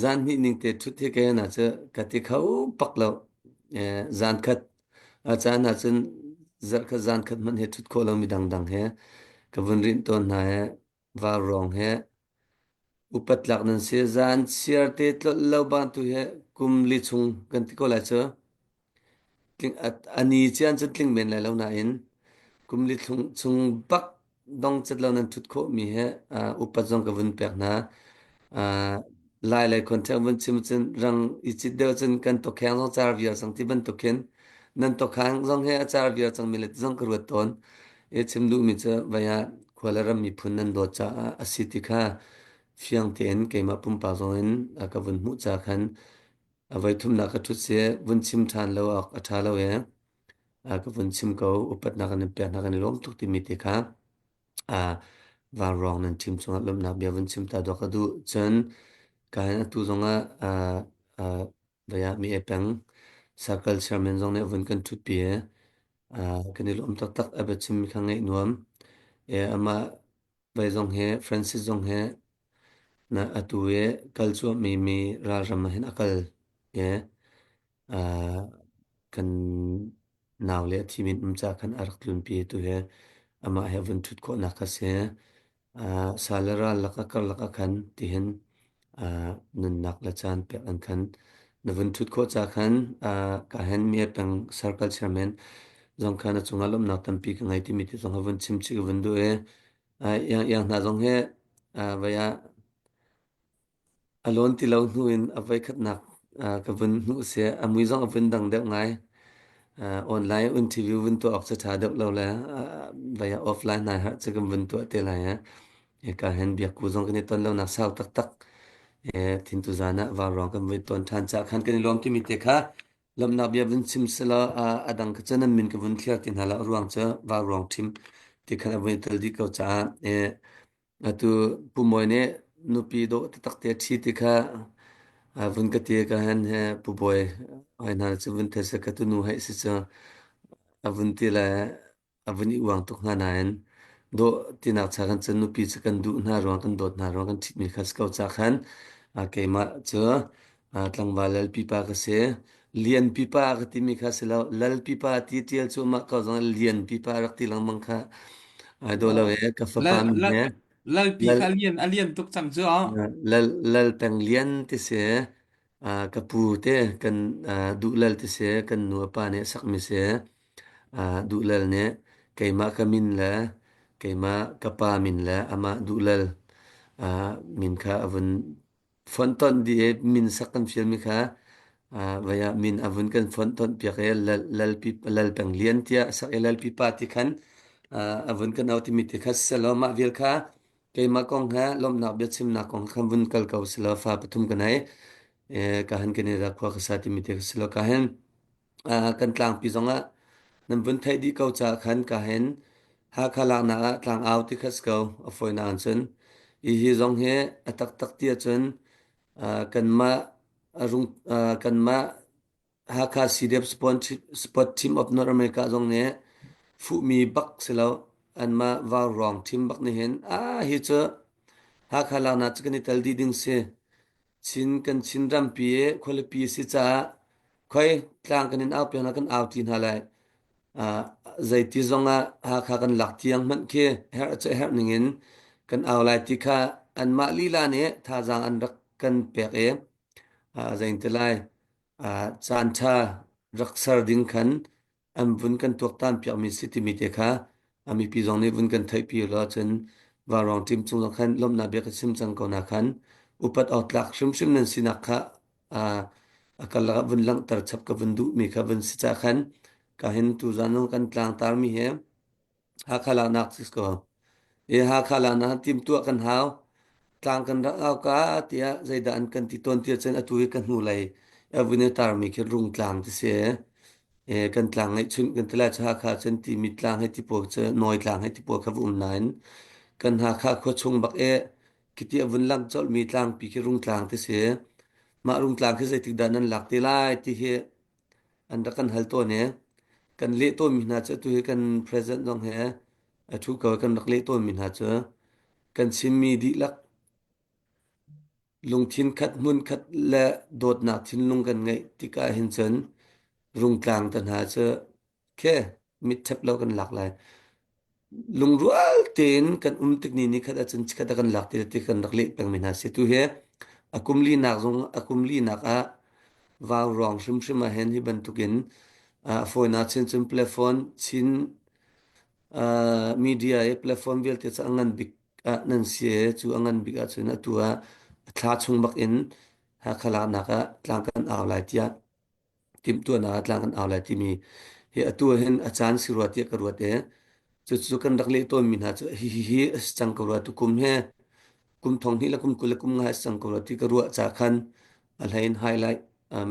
Zan hnih ning te ṭhut hi kei na cu ka ti kho pak lo. Zan khat a caan ahcun zarh khat zan khat hmanh he ṭhut khawh lomi dangdang he ka vun rinh tawn hna he vaurawng he upat tlak nan si. Zan chiar te tlolh lo bantu he kum li chung kan ti ko lai cu. Tling, a, a ni cian cun tling men lai lo nain kum li thlung chung bak dong cet lo nan ṭhut khawhmi he uh, upat zong ka vun pek hna. Uh, lai lei contact vun chim cun rang i cit deuh cun kan tokheng zong car viar cang ti bantuk khin nan tokhang zong he a car viar cang mi le zong ka ruat tawn. I chim duhmi cu vai ah khua le ram miphun nan dawt caah a si ti kha fiang tein keimah pumpak zong in a ka vun hmuh ca khan A voithumnak ka ṭhut si vun chim ṭhan lo awk a ṭha lo i ka vun chim ko upatnak an in pek hna kan i lawm tuk timi te kha vanruang nan ṭhim cungah lawmhnak bia vun chim ta dawh ka duh. Cun ka hin atu zongah vei ah mi e peng circle chairman zong nih a vun kan ṭhutpi i kan i lawm taktak a biachimmi kha ngaih nuam. Amah Vai zong he Francis zong he na atu i kal cuahmi mi ralram ah hin a kal i uh, kan nau le a thimi in um ca khan a rak tlunpi tu he amah he vun ṭhut khawhnak kha si. Uh, sa le ral lak ah karlak ah khan tihin uh, nunnak le caan pek an khan na vun ṭhut khawh ca khan uh, ka hen mi peng circle chairman zong khan a cungah lawmhnak tampi ka ngei timi ti zong ha vun chim chih ka vun duh i Iang iang hna zong hi vai ah a lawn ti lo hnu in a voikhatnak ka vun hmuh si. A mui zong a vun dang deuh ngai. Online interview vun tuah awk cu ṭha deuh lo le vai ah offline nai harh cu kan vun tuah te lai. Hika hin biakku zong kan i ton lonak sau taktak. Thintu zan ah vauruang kan voi ton ṭhan caah khan kan i lawm timi te kha Lawmhnak bia vun chim selaw a dang kha cu nan min ka vun thliar ti hna lo. A ruang cu vauruang ṭhim ti khan a vun i tel dih ko caah atu Pu Mawi nih nupi dawh taktak te a ṭhi ti kha vun ka ti ka han he Pu Bawi hoi hna cu vun thei seh ka tunu hei si cu a vun ti le a vun i uang tuk hna nain dawh tinak cha kan cun nupi cu kan duh hna ruang kan dawt hna ruang kan ṭhitmi kha si ko ca khan keimah cu tlangval lal pipa ka si lian pipa ka timi kha si lo lal pipa ti ṭial cu mah ko zong lian pipa rak ti lengmang kha ai daw lo e ka fapa Lal min lal he lalpi lal kha lian a lian tuk cang cu ah. lal lal peng lian ti si ka pu te kan duh lal ti si kan nu a pa nih a sakmi si Duhlal nih keimah ka min le keimah ka pa min le amah Duhlal min kha a vun fonhtonh dih i min sak kan fialmi kha vai ah min a vun kan fonhtonh piak i Lal, Lalpi, Lal Peng Lian tiah a sak i Lalpi pa ti khan a vun kan auh timi ti kha selaw mah vial kha keimah kong he lawmhnak biachimnak kong khan vun kal ko selaw fa pathum ka nei ka han Canada khua ka sa timi ti kha selaw ka hen Kan tlangpi zongah nan vun theih dih ko caah khan ka hen Hakha laknak ah tlangau ti kha si ko a fawinak in cun. Hihi zong hi a taktak ti ahcun kanmah rung kanmah Hakha CDF Sport Team of North America zong nih fuhmi bak si lo anmah vauruang team bak nih hin ah hi cu Hakha laknak cu kan i tel dih ding si. Chin kan Chin rampi i khualipi a si caah khoi tlang kan in au piak hna kan au ti hna lai. Uh, zeiti zongah Hakha kan lak tiang hmanh khi herh cu herh ningin kan au lai ti kha anmah lila nih thazaang an rak kan pek i uh, zein ti lai uh, caan ṭha rak ser ding khan an vun kan tuaktan piakmi si timi te kha a mipi zong nih vun kan theihpi lo cun vauruang team cung zong khan lawmhnak bia ka chim cang ko na khan upat awk tlak hrimhrim nan sinak kha a karlak ah vun langhter chap ka vun duhmi kha vun si ca khan ka hin tu zan zong kan tlangtar mi he Hakha laknak si ko. I Hakha laknak timtuah kan hau. Tlang kan rak au ka tiah zeidah an kan ti tawn tiah cun atu hi ka hnulei a vun i tarmi khi Rungtlang ti si. E, kan tlang ngeihchun kan ti lai cu Hakha cun timi tlang hei ti pawl cu Nawi tlang hei ti pawl kha va um nain kan Hakha khua chung bak e khiti a vun lang colhmi tlangpi khi Rungtlang ti si. Mah Rungtlang khi zeitik dah nan lak te lai ti hi an rak kan hal tawn i kan leh tawnmi hna cu atu hi kan president zong he a thu ko kan rak leh tawnmi hna cu kan chimmi dihlak. Lungthin khat hmun khat le dawtnak thinlung kan ngeih tikah hin cun Rungtlang te hna cu khe mitṭhep lo kan lak lai. Lungrual tein kan um tik ni ni khat ahcun chikkhat ah kan lak ti ti kan rak leh pengmi hna si. Tu hi a kum linak zong a kum linak ah vau ruang hrimhrim ah hin hi bantukin a fawinak chin cun platform Chin media i platform vialte cu a ngan bik ah nan si i cu a ngan bik ahcun atu ah thla chung bak in Hakha laknak ah tlang kan au lai tiah timhtuahnak ah tlang kan au lai timi hi atu ah hin a caan si rua tiah ka ruat i cucu kan rak leh tawnmi hna cu hi hi hi a si cang ko rua tukum he kum thong hnih le kum 20 le kum nga a si cang ko rua ti ka ruah ca khan a hlei in highlight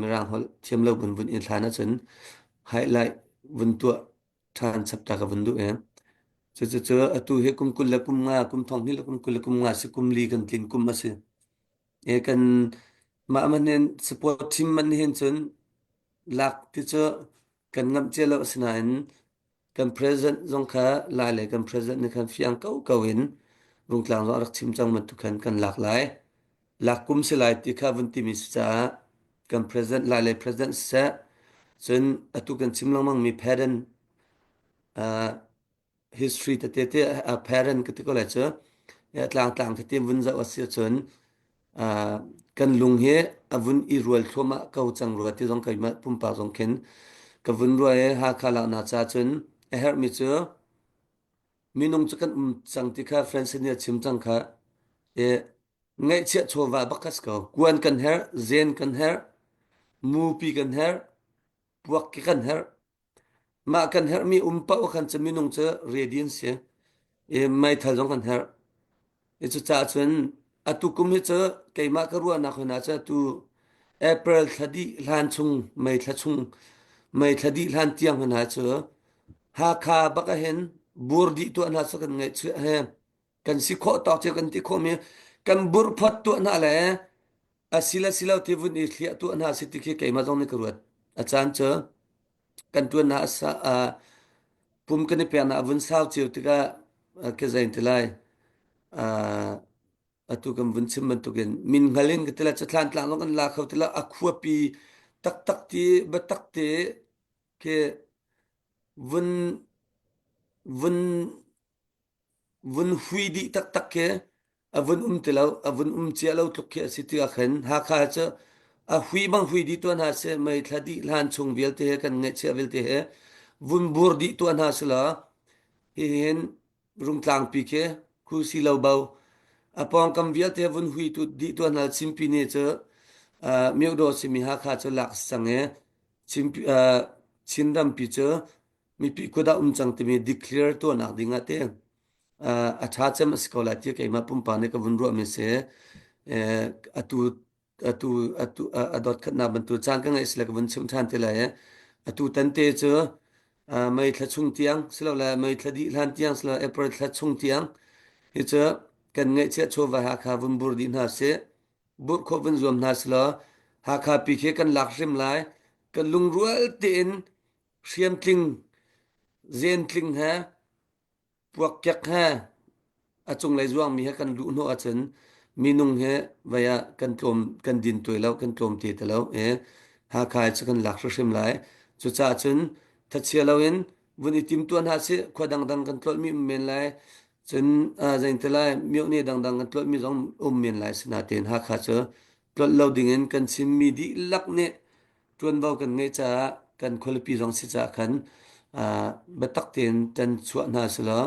mirang holh thiam lo vun vun in hlan ahcun highlight vun tuah ṭhan chap ta ka vun duh i cucu atu hi kum 20 le kum nga kum thong hnih le kum 20 le kum nga si kum li kan tlin kum a si e kan mah man hin support team man hin cun lak ti cu kan ngamh cia lo asinain kan president zong kha lai le kan president nih khan fiang ko ko in Rungtlang zong a rak chim cang bantuk khan kan lak lai. Lak kum si lai ti kha vun timi si caah kan president lai le president siseh cun atu kan chim lengmang mi parent uh, history tete te a parent ka ti ko lai cu tlangtlang tete vun zoh a si ahcun kan lung hi a vun i rual thluahmah ko cang rua ti zong keimah pumpak zong khin ka vun rua i Hakha laknak ca cun a herhmi cu minung cu kan um cang ti kha Francis nih a chim cang kha i ngaihchiah chawva bak kha si ko kuan kan herh zen kan herh mupi kan herh puak ki kan herh Mah kan herhmi um paoh khan cu minung cu ready an si i meithal zong kan herh. I cucaah cun atu kum hi cu keimah ka ruahnak hon ah cun atu April thla dih hlan chung May thla chung May thla dih hlan tiang hon ah cu Hakha bak ahhin bur dih tuah hna cu kan ngaihchuah he kan si khawh tawk cio kan ti khawhmi kan burh phot tuah hna le a si le si lo ti vun i thliah tuah hna si ti khi keimah zong nih ka ruat. A caan cu kan ṭuannak a sa uh, pum kan i peknak a vun sau cio tikah uh, ka zein ti lai uh, atu kan vun chim bantukin min hngal in ka ti lai cathlan tlang zong kan la kho ti lo a khuapi taktak ti biatak te khi vun vun vun hui dih taktak khi a vun um ti lo a vun um cia lo tluk khi a si tikah khin Hakha cu a hui bang hui dih tuah hna seh mei thla dih hlan chung vialte he kan ngaihchiah vialte he vun bur dih tuah hna selaw hihin Rungtlangpi khi khu si lo bo a pawngkam vialte vun hui tu dih tuah hna Chinpi ne cu uh, Myodaw simi Hakha cu lak si cang i Chinpi uh, Chinrampi cu mipi kut ah um cang timi declare tuahnak ding ah te a ṭha cem a si ko lai tiah keimah pumpak nih ka vun ruahmi si. Atu atu atu a dot khatnak bantuk caan ka ngeih sile ka vun chim ṭhan te lai. Atu tan te cu May thla chung tiang silole May thla dih hlan tiang silole April thla chung tiang hi cu kan ngeihchiah chawva Hakha vun bur dih hna sih. Burh khawh vun zuam hna silaw Hakha pi khi kan lak hrim lai. Kan lungrual tein hriamtling zentling he puakkek he a cunglei zuangmi he kan luh hnawh ahcun minung he vei ah kan tlawm kan din tuai lo kan tlawm te te lo i Hakha cu kan lak hrimhrim lai cucaah cun thachia loin vun i timtuah hna sih khua dangdang kan tlolhmi um men lai cun zein ti lai myohne dangdang kan tlolhmi zong um men lai sinain Hakha cu tlolh lo dingin kan Chinmi dihlak nih ṭuanvo kan ngeih caah kan khualipi zong si caah khan biatak tein ṭan chuah hna selaw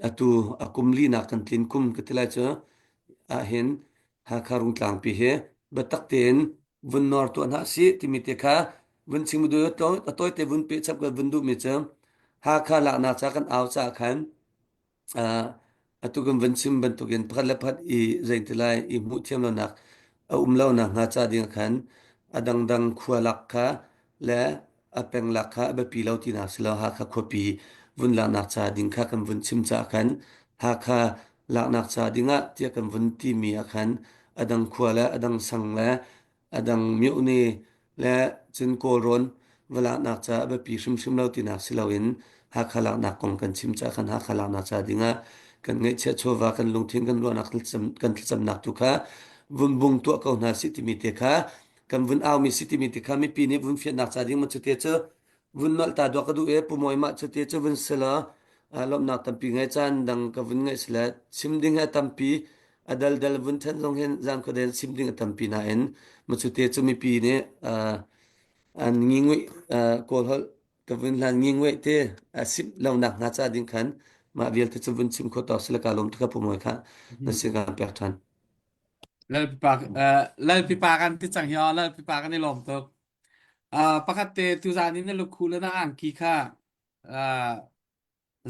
atu a kum linak kan tlin kum ka ti lai cu ahhin Hakha Rungtlangpi hi biatak tein vun nawr tuah hna sih timi te kha vun chim duh a tawite vun peh chap ka vun duhmi cu Hakha laknak ca kan au caah khan Atu kan van chim bantukin pakhat le pakhat i zeiti lai i hmuh thiam lonak a um lo nakhnga ca ding ah khan a dangdang khua lak kha le a peng lak kha a biapi lo tinak si lo Hakha khuapi vun laknak ca ding kha kan vun chim caah khan Hakha laknak ca dingah tiah kan vun timi ah khan a dang khua le a dang sang le a dang myohne le cun Kawlrawn va laknak caah a biapi hrimhrim lo tinak si loin Hakha laknak kong kan chim caah khan Hakha laknak ca dingah kan ngeihchiah chawva kan lungthin kan ruahnak kan thlacamnak tu kha. vun bung tuah ko hna sih timi te kha kan vun aumi si timi te kha mipi nih vun fiannak ca ding ma cu te cu vun nolh ta dua ka duh e pumawi mah cu te cu vun sila lawmhnak tampi ngai caan dang ka vun ngaih sile chim ding a tampi a daldal vun then zong hin zan khuaden chim ding a tampi nain ma cu te cu mipi nih an ngi kawl holh ka vun hlan ngi nguih te a sim lonak hna ca ding khan mah vialte cu vun chim kho tawk sila ka lawm tuk ka pumawi kha na sin kan pek than. Lalpipa Lalpipa kan ti cang hi aw Lalpipa kan i lawm tuk. Pakhat te tuzaan in na lukhu le na angki kha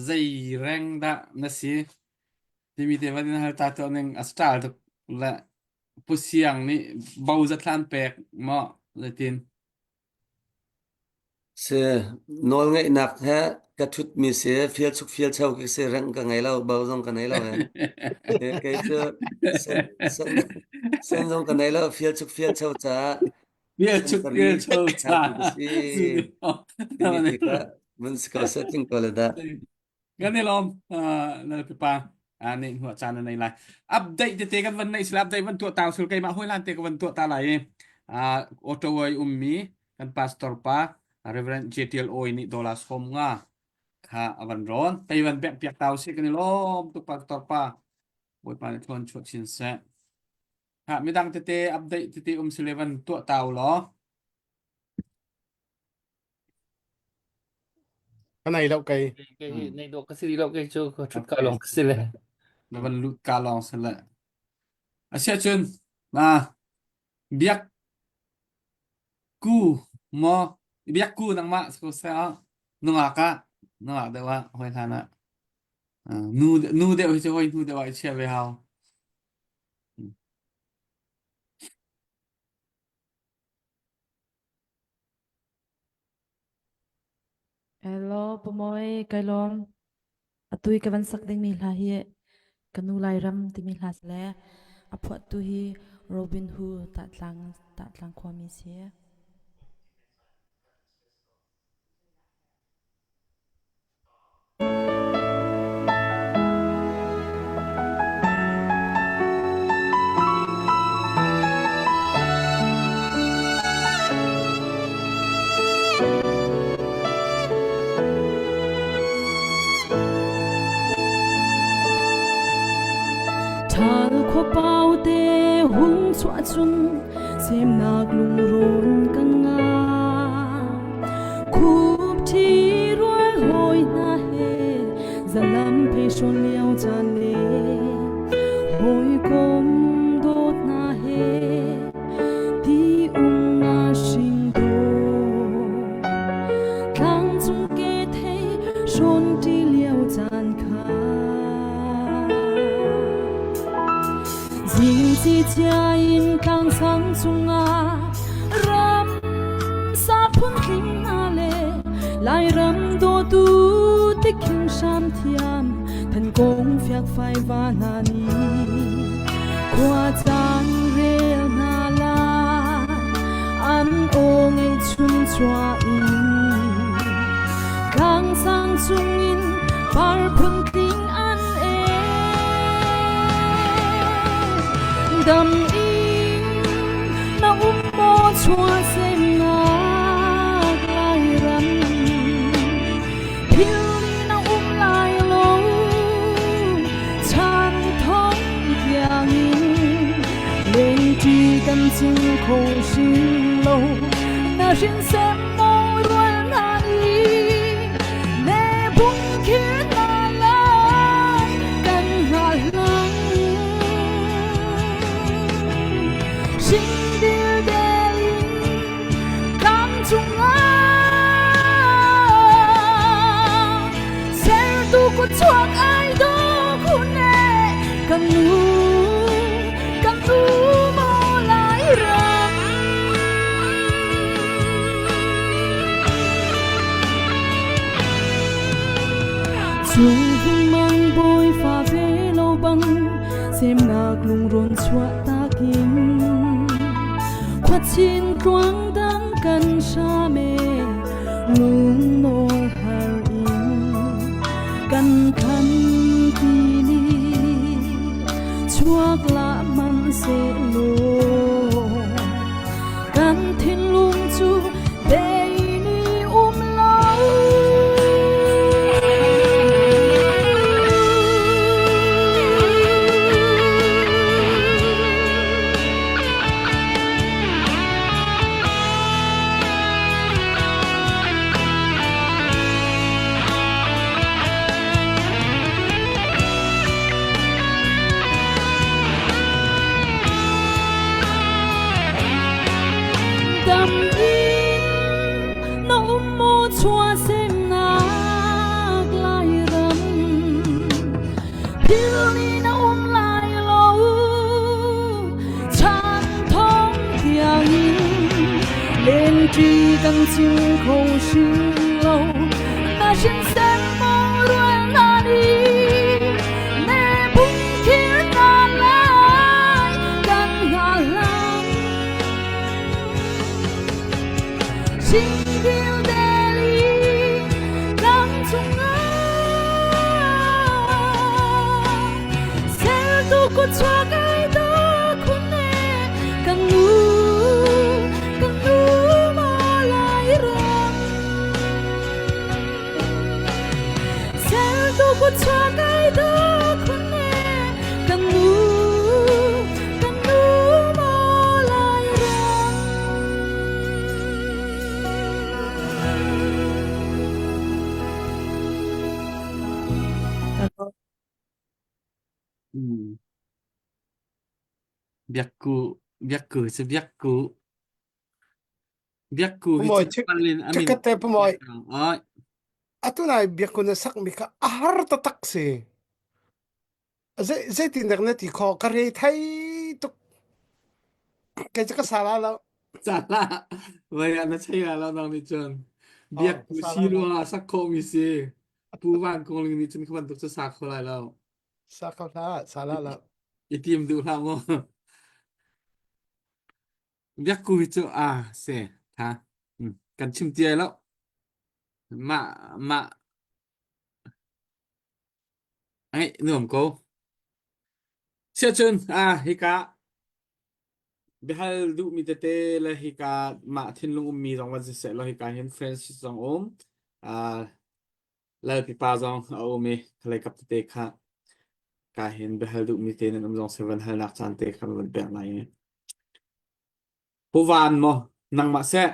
zei reng dah na si timi te van in hal ta tuah ning a style tuk le Pu Siang nih bo zathlan pek maw zeitin? Si nawlngeihnak he ka ṭhutmi si fialchuk fialcho ka si rengh ka ngei lo bo zong ka nei lo he. Kei cu sen sen sen zong ka nei lo fialchuk fialcho caah Fialchuk sensari fialcho ca thlaitu ka si. Timi ti kha vun si ko seh tling ko le dah. Kan i lawm Lalpipa nih hnuah caan na nei lai. Update tete kan van neih sila update van tuah ta sul keimah hawi hlan te ka van tuah ta lai i Ottawa i ummi kan pastor pa Reverend JTL Oi nih dollar 50 kha a van rawn. Tei van bek piak ta usih kan i lawm tuk pastor pa. Bawipa nih thlawn chuah chin seh. Ha midang tete update tete um sile van tuah ta u law. Ka nei lo kei. Kei hi nei dawh ka si lo kei cu ka ṭhut ka lawng ka si le. Na van lut ka lawng si le. Asiah cun na biak ku maw biak ku nangmah ko seh ah nungak ah nungak deuh ah hoi hlan ah nu nu deuh hi cu hoi hnu deuh ah i chia ve hau. Hello, Pamoy, kai lawm. Atu i ka van sak dingmi hla hi ka nu Lairam timi hla si le a phuahtu hi Robin Hu Tahtlang Tahtlang khuami si. Ṭhal khuapau te hung chuah cun semnak lungrawn kan ngah. Khup ṭhi rual hawi hna he zalam phei hrawn lio caan le hawikom dawt hna he ti um na hring dawt. Tlangcung ke thei hrawn ṭi lio caan kha. Zingci chia in tlangsang cungah ram sa phuntling hna le Lairam dawtu tikhin hram thiam thankong fiakfai va hna nih khua caan rel hna la an aw ngei chun chuah in tlangsang cungin par phuntling an e dam in na um maw chuah semnak Lairam thil na um lai lo chan thong tiangin lengṭi kan cing kho hrim lo na hrin sem mong rual na ni ne bung khir na lai kan hngah hlang hring dil del in tlang cungah sertu kut chuak ai do khune kan nu kan nu maw lai ram Chung mang bawi fa ve lo bang semnak lungrawn chuah takin khuachin tluang dang kan hram e lungnawl har in kan khan ti ni chuak la man se lo. ṭi kan chim kho hrim lo. Na hrin sem mong rual na ni, ne bung khir na lai kan hngahhlang. Singil deli tlang chungah sertu kut chuak ai do khune kan nu kan nu ma lai ram sertu kut chuak ai do khune kan nu kan nu ma lai ram Hmm. Biakku biakku cu biakku biakku hi Pumawi cu chik palin amin chikkhat te pumawi ai atu nai biakku na sak mi kha a har taktak si. Zei zeitin dak na ti kho ka re thai tuk kei cu ka sala lo. Cala vai ah na chei la lo nang nih cun Oh, biak ka ku sala si lo. ruangah sak khawh mi si Pu Van Kung Ling nih cun kha bantuk cu sa kho lai lo. Sa kho hlah, sala lo. I tim duh hlah mu. Biak ku hi cu a se tha kan chim tiai lo. Mah mah Ai nuam ko. Siahcun ah hika biahal duhmi tete le hika mah thinlung ummi zong van siseh law hika hin Francis zong um. Ah Lal pipa zong a um i khalei kap tete kha ka hin biahal duhmi te nan um zong se van halnak caan te kha van pek lai i. Pu Van maw nangmah seh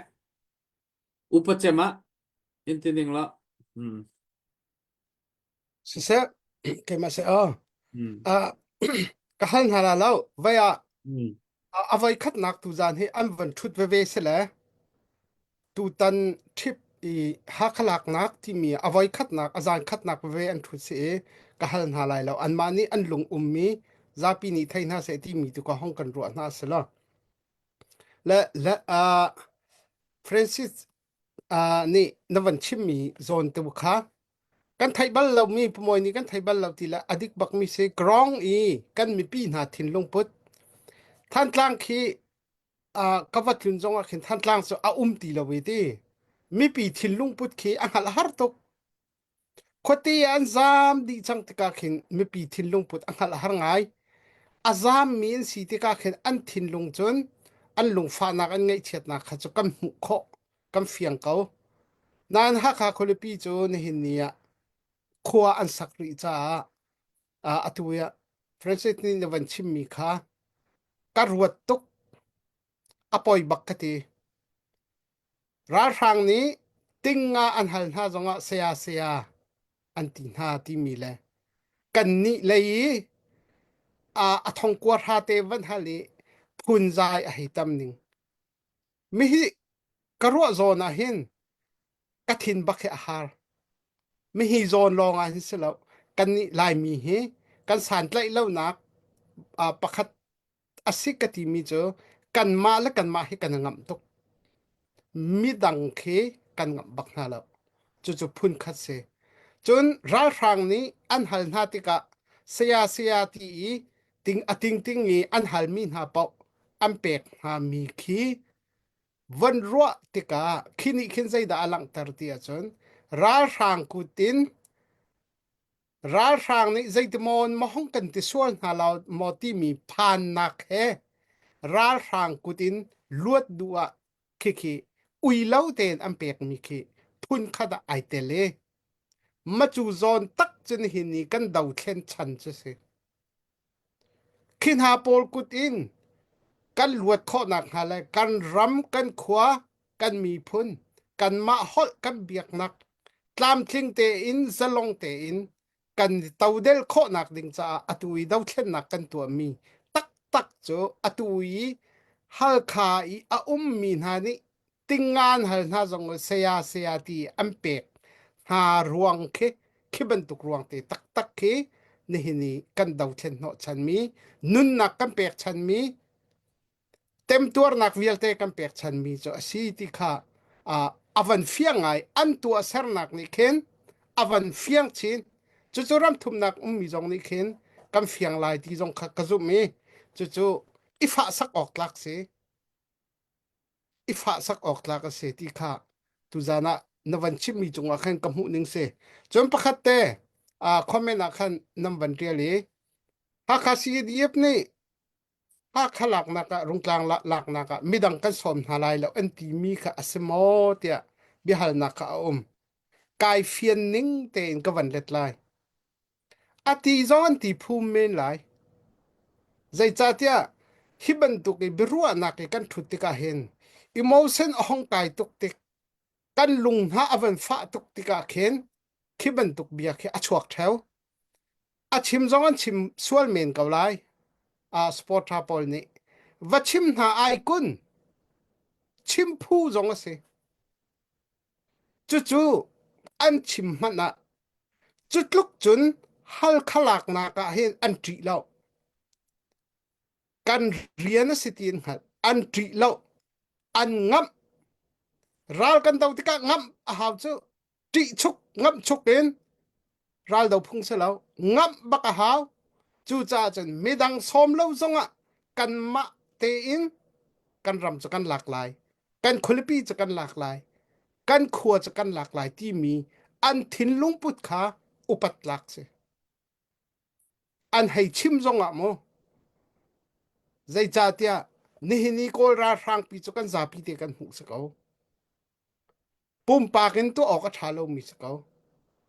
upa cem ah in ti ning la. Hmm. Siseh, keimah seh aw. Hmm. Ah, ka hal hna la lo. Vai ah Hmm. a voi khatnak tu zan hi an van ṭhut veve si le tutan trip i Hakhalaknak timi a voi khatnak a zan khatnak veve an ṭhut si i ka hal hna lai lo. Anmah nih an lung ummi zapi nih thei hna seh timi tu ka hong kan ruah hna si lo. Le le ah Francis ah nih na van chimmi zawn tu kha kan theih bal lomi pumawi nih kan thei bal lo ti le a dik bakmi si grong i kan mipi hna thinlung put Thantlang khi uh, ka va tlun zong ah khin Thantlang cu a um ti lo ve ti mipi thinlung put khi a hngalh har tuk khuate an zaam dih cang tikah khin mipi thinlung put a hngalh har ngai a zaammi an si tikah khin an thinlung cun an lungfahnak an ngaihchiatnak kha cu kan hmuh khawh kan fiang ko. Nain Hakha khualipi cu nihin ni ah khua an sak rih caah uh, atu ah Francis nih na van chimmi kha ka ruat tuk a poi bak ka ti. Ralhrang nih tinga an hal hna zongah saya saya an ti hna timi le kannih lei i a thongkua hra te van hal i phunzai a hei tam ning Mihi ka ruah zawn ah hin ka thin bak hi a har. Mihi zawn lawng ah hin si lo. Kannih Laimi hi kan santlaih lonak uh, pakhat a si ka timi cu kanmah le kanmah hi kan i ngamh tuk. Midang khi kan ngamh bak hna lo. Cucu phun khat si. Cun ralhrang nih an hal hna tikah saya saya ti i ting a tingting i an halmi hna paoh an pek hngami khi von ruah tikah khi nih khin zeidah a langhter ti ahcun ralhrang kut in ralhrang nih zeitimaw maw hong kan ti sual hna lo maw timi phannak he ralhrang kut in luat duh ah khikhi ui lo tein an pekmi khi phun khat ah ai tel i macu zawn tak cun hi ni kan dothlen chan cu si. Khi hna pawl kut in kan luat khawhnak hnga le kan ram, kan khua, kan miphun, kanmah holh kan biaknak tlamtling tein zalong tein kan todel khawhnak ding caah atu i dothlennak kan tuahmi taktak cu atu i Halkha i a ummi hna nih tingngan hal hna zong saya saya ti an pek hna ruang khi khi bantuk ruang te taktak khi nihin i kan dothlen hnawh chanmi nunnak kan pek chanmi temtuarnak vialte kan pek chanmi cu a si ti kha. A van fiang ngai an tuahsernak nih khin a van fiang chin. Cucu ram thumnak ummi zong nih khin kan fiang lai ti zong kha ka zumh i cucu i fahsak awk tlak si. I fahsak awk tlak a si ti kha tuzan ah na van chimmi cungah khan ka hmuh ning si. Cun pakhat te comment ah khan nan van ṭial i Hakha CDF nih Hakha laknak ah Rungtlang laknak ah midang kan sawm hna lai lo an timi kha a si maw tiah biahalnak kha a um. Kai fian ning tein ka van let lai. A ti zong an ti phum men lai. Zeicahtiah hi bantuk i biaruahnak i kan ṭhut tikah hin emotion a hong kai tuk tik kan lung hna a van fah tuk tikah khin khi bantuk bia khi a chuak ṭheo. A chim zong an chim sual men ko lai. Uh, supporter pawl nih va chim hna ai kun chim phu zong a si. Cucu an chim hmanh ah cu tluk cun Halkha laknak ah hin an ṭih lo. Kan rian a si ti an hngalh. An ṭih lo. An ngamh. Ral kan do tikah ngamh a hau cu. Ṭih chuk, ngamh chuk in ral do phung si lo. Ngamh bak a hau. Cucaah cun midang sawm lo zongah kanmah tein kan ram cu kan lak lai. Kan khualipi cu kan lak lai. Kan khua cu kan lak lai timi an thinlung put kha upat tlak si. An hei chim zongah mu zeicahtiah nihin i Kawl ralhrangpi cu kan zapi te kan hmuh si ko. Pumpak in tuah awk a ṭha lomi si ko.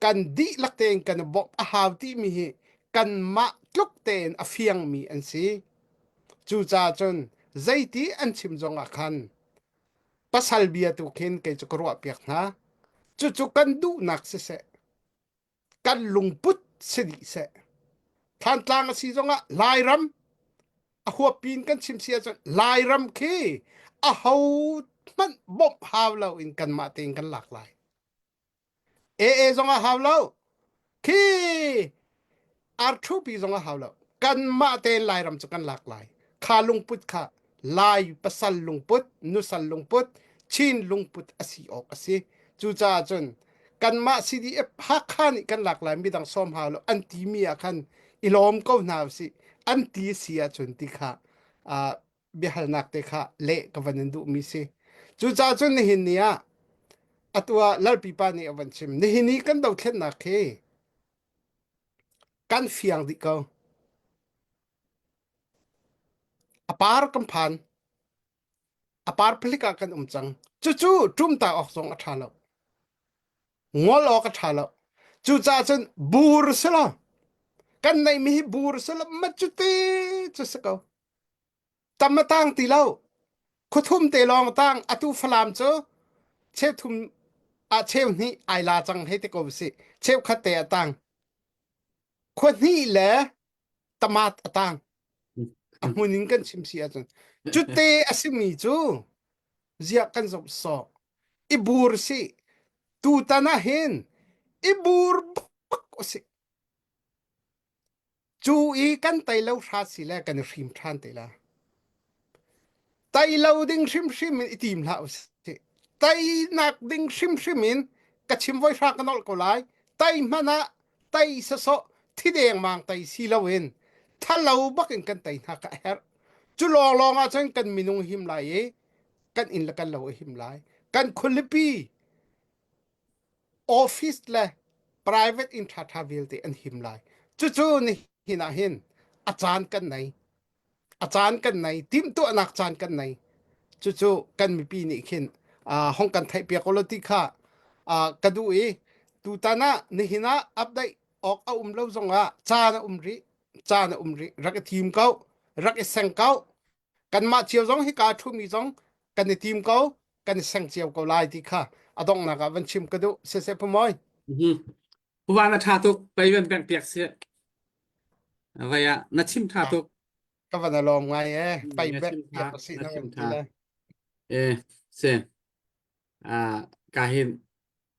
Kan dihlak tein kan i bawmh a hau timi hi kanmah tluk tein a fiangmi an si. Cucaah cun zeiti an chim zongah khan pasal bia tu khin kei cu ka ruahpiak hna. Cucu kan duhnak siseh, kan lungput si dih seh. Thlantlang a si zongah Lairam a huappi in kan chim si ahcun Lairam khi a ho hmanh bawmh hau lo in kanmah tein kan lak lai. AA zong a hau lo. Khi R2P zong a hau lo. Kanmah tein Lairam cu kan lak lai. Kha lungput kha Lai pasal lungput, nusal lungput, Chin lungput a si awk a si. Cucaah cun kanmah CDF Hakha nih kan lak lai midang sawm hau lo an timi ah khan i lawm ko hna usih. An ti si ahcun ti kha uh, biahalnak te kha leh ka van in duhmi si. Cucaah cun nihin ni ah atu ah Lalpi pa nih a van chim. Nihin ni kan dothlennak khi kan fiang dih ko. A par kan phan. A par palik ah kan um cang. Cucu ṭumta awk zong a ṭha lo. Ngol awk a ṭha lo. Cucaah cun bur si lo. Kan neihmi hi bur si lo. Ma cuti cu si ko. Tam a tang ti lo. Khuathum te lawng a tang. Atu Falam cu cheuthum ah cheu hnih ai la cang hei ti ko si. Cheukhat te a tang. Khua hnih le tamat a tang. A hmun in kan chim si ahcun. Cute a simi cu ziah kan zomh sawh. I bur si. Tutan ah hin i bur bak usih. Cu i kan tei lo hra si le kan i hrim ṭhan te la. Tei lo ding hrimhrim in i tim hlah usih. Teinak ding hrimhrim in ka chim voi hra ka nolh ko lai. Tei hmanh ah tei sasawh thi dengmang tei si loin thalo bak in kan tei hna ka herh. Cu lawnglawng ah cun kan minung him lai i kan inn le kan lo a him lai. Kan khualipi office le private inn ṭhaṭha vialte an him lai. Cucu nihin ah hin a caan kan nei. A caan kan nei. Timhtuahnak caan kan nei. Cucu kan mipi nih khin uh, hong kan theihpiak ulaw ti kha uh, ka duh i tutan ah nihin ah update awk a um lo zongah caan a um rih. Caan a um rih. Rak i thim ko. Rak i seng ko. Kanmah cio zong hika ṭhumi zong kan i tim ko. Kan i seng cio ko lai ti kha a donghnak ah van chim ka duh. Siseh Pumawi. Puva na ṭha tuk. Pei van pek piak si. Vai ah na chim ṭha tuk. Ka van a lawm ngai e. Pai Na bek chim ṭha. piak a si Na na chim van ti ṭha. le. E, si. Ah, ka hin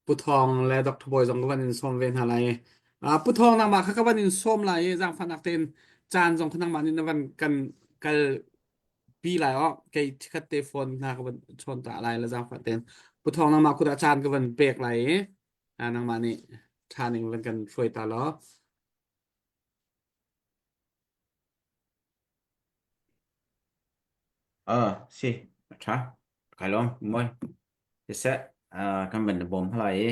Pu Thawng le Dr. Bawi zong ka van in sawm ve hna lai. Ah, Pu Thawng nangmah kha ka van in sawm lai i zaangfahnak tein caan zong kha nangmah nih na van kan kal pi lai aw. Kei chikkhat te phone hna ka van chawn ta lai la zaangfah tein. Pu Thawng nangmah kut ah caan ka van pek lai i nangmah nih ṭha ning van kan hruai ta law. Uh, si, ṭha. Kai lawm, moi. Siseh, uh, kan van bawm hala i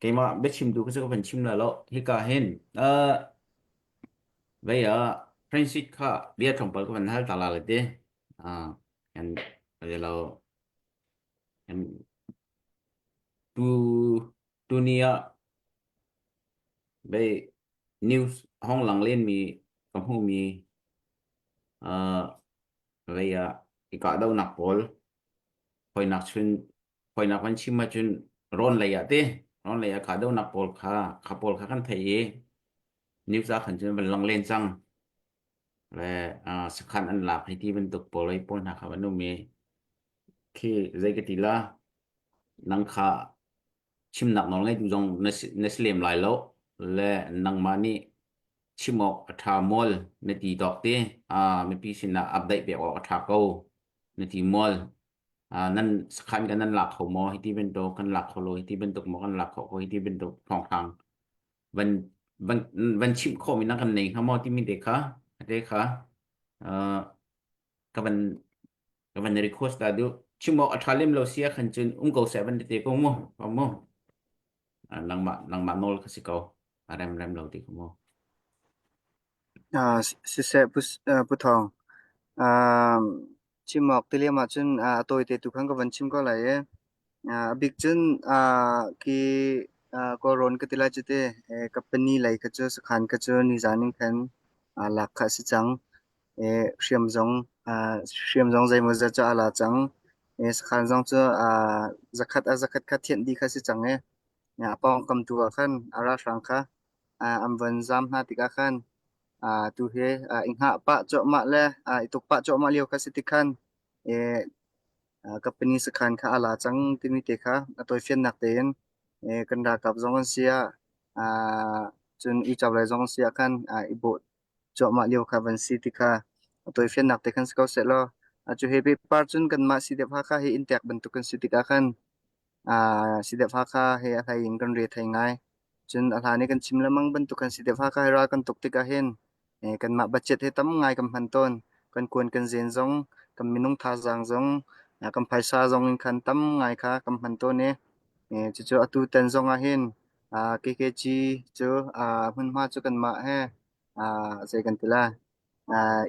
keimah biachim tu ka cu ka van chim la lo. Hika hin, uh, vei ah friendship kha bia tlawmpal ka van hal ta la le ti. Uh, kan lo kan tu tuni ah vei news hong lang len mi ka hmu mi uh, vei ah i kahdohnak pawl hawinak chun hawinak van chim ahcun rawn lei ah te rawn lei ah kahdohnak pawl kha kha pawl kha kan theih i news ah khan cun van lang len cang le uh, sakhan an lak hei ti bantuk pawl ei pawl hna kha van um i khi zei ka ti la nang kha chimnak nawl ngeitu zong na si, na si lem lai lo le nangmah nih chim awk a ṭha mual na ti tawk te uh, mipi sinah update pek awk a ṭha ko na ti mual uh, nan sakhan kan nan lak kho maw hi ti bantuk kan lak kho lo hi ti bantuk maw kan lak kho ko hi ti bantuk thawngthang van van van chimh khawh mi na kan nei hnga maw timi te kha te kha uh, ka van ka van request ta du chim awk a ṭha lem lo sia khan cun um ko seh van te ko mu ko mu nangmah nangmah nawl ka si ko a rem rem lo ti ko mu Uh, siseh pu pu Thawng. Um, chim awk ti liam ahcun a tawite tu khan ka van chim ko lai i. A bik cun khi Kawlrawn ka ti lai cu te company lei kha cu sakhan kha cu nizan in khan lak kha a si cang. Hriam zong hriam zong zeimawzat cu a la cang. Sakhan zong cu zakhat a zakhat kha thianh dih kha si cang i a pawngkam tu ah khan a ralhrang kha an van zaam hna tikah khan tu hi i hngah pah cuahmah le i tuk pah cuahmah lio kha si ti khan company sakhan kha a la cang timi te kha a tawifiannak tein kan ralkap zong an si ah cun uico lei zong an si ah khan i bawh cuahmah lio kha van si ti kha a tawifiannak te khan si ko sehlaw cu he pehpar cun kanmah CDF Hakha hi inntek bantuk kan si tikah khan CDF Hakha he a hlei in kan re thei ngai. Cun a hlan i kan chim lengmang bantuk kan CDF Hakha he ral kan tuk tikah hin kanmah budget hi tam ngai kan hman tawn. Kan kuan kan zen zong, kan minung thazaang zong, kan phaisa zong in khan tam ngai kha kan hman tawn i cucu atu tan zong ah hin KKG cu hmunhma cu kanmah he zei kan ti lai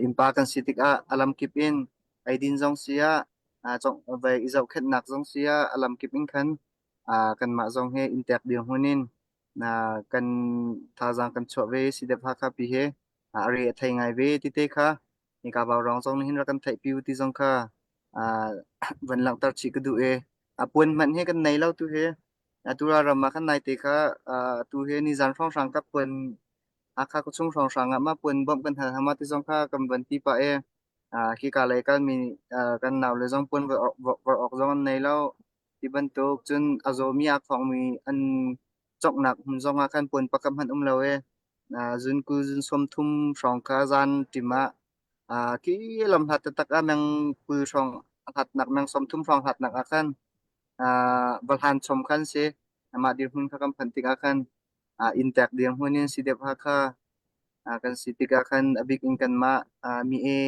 innpa kan si tikah a lamkip in eidin zong si ah vai i zohkhenhnak zong si ah a lamkip in khan kanmah zong hi inntek dirhmun in kan thazaang kan chuah ve CDF Hakha pi hi a re a thei ngai ve ti te kha hika vaurawng zong nih hin rak kan theihpi u ti zong kha van langhter chih ka duh i a puan hmanh hi kan nei lo tu hi atu ram ah khan naite kha tu hi nizan hrawnghrang ka puan Hakha khuachung hrawnghrang ah mah puan bawmh kan hal hama ti zong kha kan van ti pah i khika lei kalmi kan naule zong puan vor awk zong an nei lo ti bantuk cun a zawmi aa khawngmi an cawknak hmun zong ah khan puan pakhat hmanh um lo i zun kul zun 30 hrawng kha zan ṭim ah khi lam hlat taktak ah meng 20 hrawng hlatnak meng 30 hrawng hlatnak ah khan va hlan chom khan si amah dirhmun kha kan phanh tikah khan inntek dirhmun in CDF Hakha kan si tikah khan a bik in kanmah mi e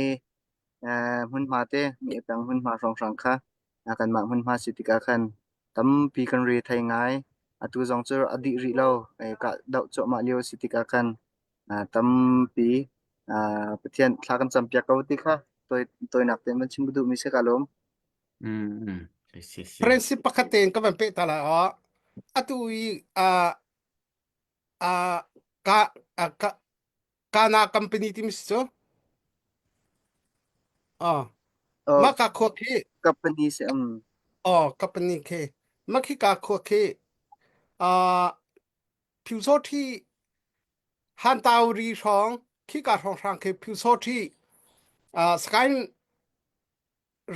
hmunhma te mi e peng hmunhma hrawnghrang kha kanmah hmunhma si tikah khan tampi kan re thei ngai. Atu zong cu a dih rih lo. Kah doh cuahmah lio si tikah khan tampi Pathian thla kan campiak ko ti kha tawinak tein van chim ka duhmi si ka lawm. Mm, si, si. Principle pakhat tein ka van peh ta lai ah atu i uh, uh, ka uh, ka Kana company timi si cu ah Oh, mah ka khua khi company si um oh company khi mah khi ka khua khi ah Pyusawthi Hantauri hrawng khi ka hrawng hrang khi Pyusawthi ah Sky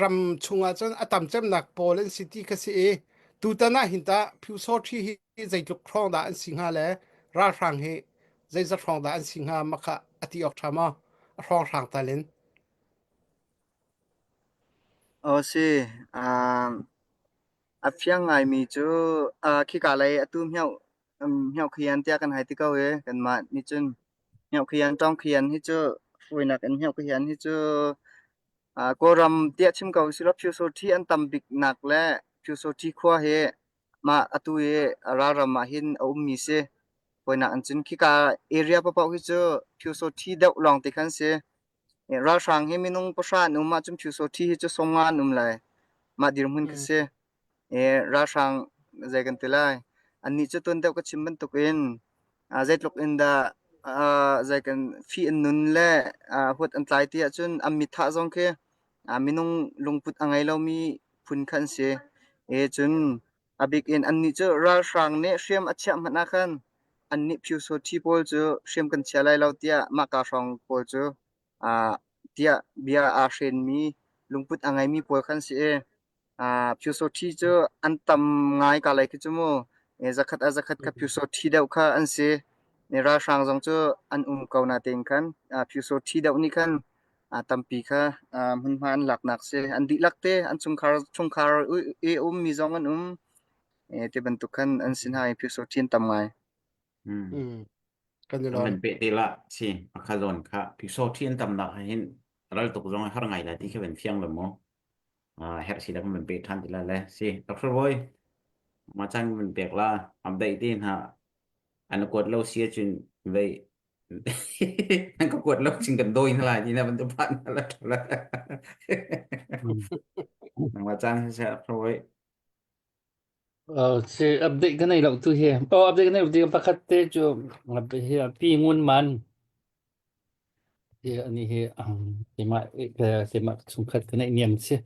ram chungah cun a tam cemnak pawl an si ti kha si i tutan ah hin tah Pyusawthi hi zeitluk hrawng dah an si hnga le ralhrang hi zeizat hrawng dah an si hnga makha a ti awk ṭha maw a hrawng hrang tal in Oh si um. A fiang ngaimi cu uh, khika lei atu hmioh um, hmioh khian tiah kan hai ti ko i kanmah nih cun hmioh khian tawng khian hi cu hruainak in hmioh khian hi cu uh, Kawlram tiah chim ko silo Pyusawthi an tam biknak le Pyusawthi khua hi mah atu i ralram ah hin a ummi si. Hawinak an cun khika area paoh hi cu Pyusawthi deuh lawng ti khan si. Ralhrang hi minung pahra an um ahcun Pyusawthi hi cu 50 an um lai. Mah dirhmun kha si. Ralhrang zei kan ti lai. Annih cu tuan deuh ka chim bantukin zeitluk in dah zei kan fih an nun le huat an tlai ti ahcun an mithah zong khi minung lungput a ngei lomi phun kha an si. Cun a bik in annih cu ralhrang nih hriam a chiah hmanh ah khan annih Pyusawthi pawl cu hriam kan chia lai lo tiah mahka hrawng pawl cu tiah bia aa hrenmi lungput a ngeimi pawl khan si i Pyusawthi cu an tam ngai ka lei khi cu mu zakhat a zakhat kha Pyusawthi deuh kha an si. Ralhrang zong cu an um ko natein khan Pyusawthi deuh nih khan tampi kha hmunhma an laknak si. An dihlak te an chungkhar chungkhar i ummi zong an um. Ti bantuk khan an si hna i Pyusawthi an tam ngai. Mm. Kan i Kan lawm. van peh te la si akha zawn kha Pyusawthi an tam nak hin ral tuk zong har ngai la ti kha van fiang lo mu. Herh si la kan van pe than ti la le si Dr. Boy ma chan van pek la update te hna an kuat lo si ahcun vei an ka kuat lo cing kan dawi hna lai ti na van tu phan hna la tha la nangmah caan siseh Dr. Boy Uh, si update ka nei lo tu hi. Oh, update ka nei lo ti pakhat te cu hi pi ngun man hi ani hi keimah keimah chungkhat ka neih niam si.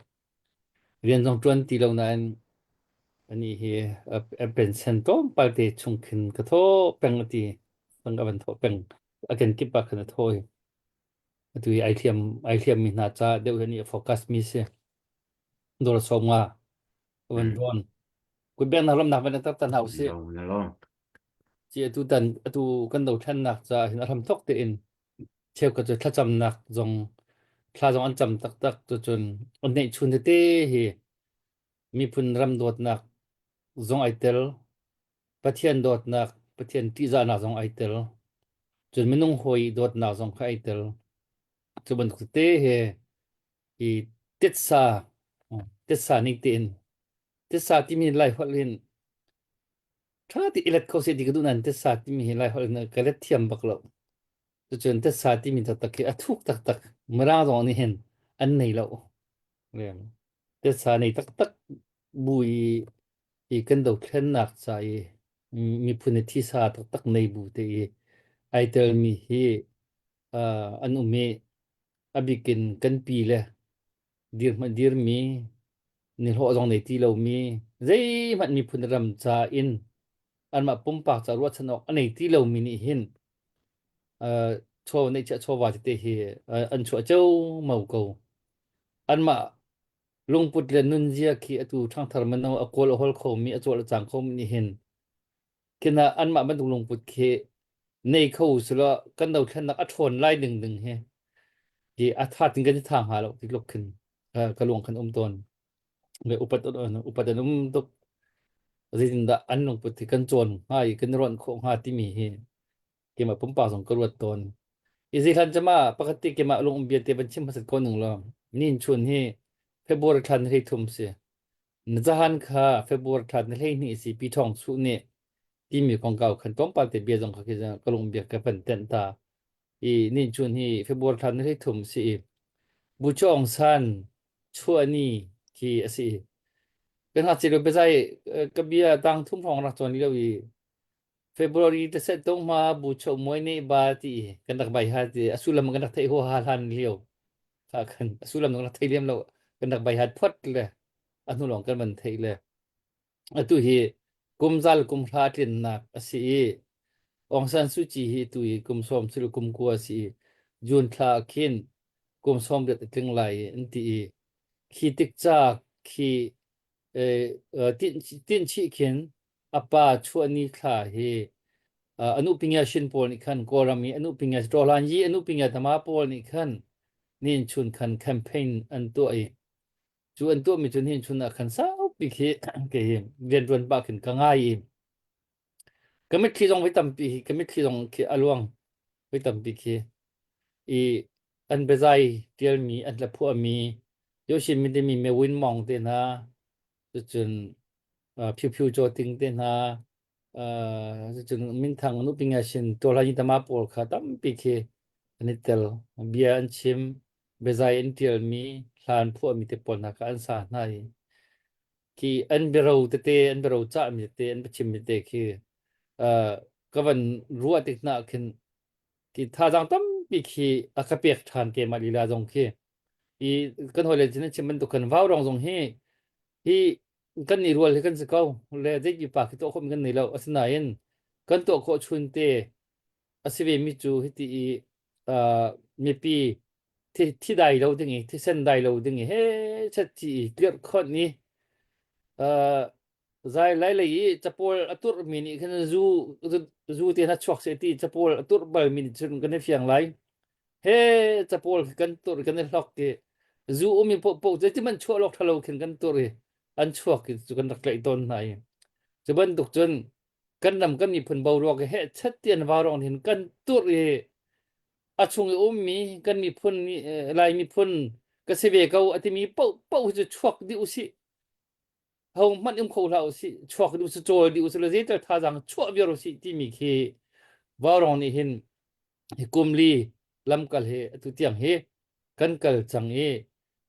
Rian zong ṭuan ti lo nain ani hi a pension tlawmpal te chung khin ka thaw peng a ti. Tang ka van thawh peng. A kenkip ah khan a thaw i. Atu hi ai hliam ai hliam mi hna ca deuh hi ani a focus mi si. Dawr sawm nga ka van rawn. Kutbengnak lawmnak van tak ta hna usih. Ci atu tan atu kan dothlennak ca hin a hramthok tein cheukhat cu thlacamnak zong thla zong an cam taktak cucun an neihchun tete hi miphun ram dawtnak zong ai tel Pathian dawtnak Pathian ṭihzahnak zong ai tel cun minung hawi dawtnak zong kha ai tel cu bantuk tete hi i titsa titsa ning tein titsa timi lai holh hin ṭha ti i let kho seh ti ka duh nain titsa timi hi lai holh in ka let thiam bak lo. Cucun titsa timi taktak hi a thuk taktak. Mirang zong nih hin an nei lo. Titsa nei taktak bu i i kan dothlennak ca i miphun i thisa taktak nei bu te i ai telmi hi uh, an um i a bikin kan pi le dirhmun dirmi nihlawh zong nei ti lomi zeihmanh miphun ram ca in anmah pumpak ca ruahchan awk a nei ti lomi nih hin uh, chaw neihchiah chawva tete hi uh, an chuah ceomao ko. Anmah lungput le nunzia khi atu ṭhangthar mino a kawl a hawl khomi a cawl a cang khomi nih hin kina anmah bantuk lungput khi nei kho silo kan dothlennak a ṭhawn lai ding ding hi hi a tha tin kan i tha hnga lo ti tluk khin ka luang khan um tawn le upat upat an um tuk zeitindah an lungput hi kan cawn hnga i kan rawnh khawh hnga timi hi keimah pumpak zong ka ruat tawn i zihlan cama pakhat ti keimah lung um bia te van chim hmasat ko ning law nin chun hi February thla ni 13 si Na zahan kha February thla ni 12 si Pi Thawng Suh nih timi kongkau khan tlawmpal te bia zong kha khi ka lung bia ka van tenh ta. I nin chun hi February thla ni 13 si i Bu Chawng San chuah ni khi a si. Kan ngakchia lio biazai ka bia tang thum hrawng rak cawn lio i February te set tong ma bu cho muai ne ba ti kan rak bai ha ti a sullam kan rak theih ho ha hlan lio kha khan a sullam kan rak thei liam lo kan rak bai hat phot le a hnu lawng kan van theih le atu hi kum zal kum hra tlinnak a si i Aung San Suu Kyi hi tu hi kum sawm sil kum kua si i June thla khin kum sawm riat a tling lai an ti i khi tik ca khi tin chih khin a pa chuah ni thla hi uh, anu pingya shin pawl nih khan Kawlram i anu pingya Ṭawhlan yi anu pingya tama pawl nih khan nin chun khan campaign an tuah i cu an tuahmi cu nin chun ah khan saupi. tampi khi kei rianṭuan pah khin ka ngai i ka mitthli zong voi tampi hi ka mitthli zong khi a luang voi tampi khi i an biazai ṭialmi an hlaphuahmi Yoshin min timi Me Win Mong te hna cucun Phyu Phyu Chaw Ting te hna cucun minthang nupi sin tualhai tama pawl kha tampi khi an i tel bia an chim biazai an ṭialmi hla an phuahmi te pawl hna kha an sa hna i khi an biaro tete an biaro cahmi tete an biachimmi tete khi ka van ruah tik hna khin khi thazaang tampi khi a ka pek ṭhan keimah lila zong khi i kan hawile cun an chim bantuk khan vaurong zong hi hi kan nih rual hi kan si ko le zei pa khi tuah khawh mi kan nei lo asinain kan tuah khawh chun te a si ve mi cu hiti i uh, mipi thi, thi dai lo ding i thisen dai lo ding i he chat chi i tlirh khawt ni uh, zai lai lei i capawl a tur mi nih khan zu zu te na chuak se ti capawl a tur bal mi nih cun kan i fiang lai he capawl kan tur kan i hlok i zu umi po po zeiti man chuah lok thalo khin kan tur i an chuak i cu kan rak tlaih tawn hna i cu bantuk cun kan ram kan miphun boruak he chat tian vaurong hin kan tur i a chung i ummi kan miphun lai miphun ka si ve ko a timi paoh paoh cu chuak dih usih ho hmanh um kho hlah usih chuak dih usih cawl dih usih le zeital thazaang chuah viar usih timi khi vaurong nih hin hi kum li lamkal hi atu tiang hi kan kal cang i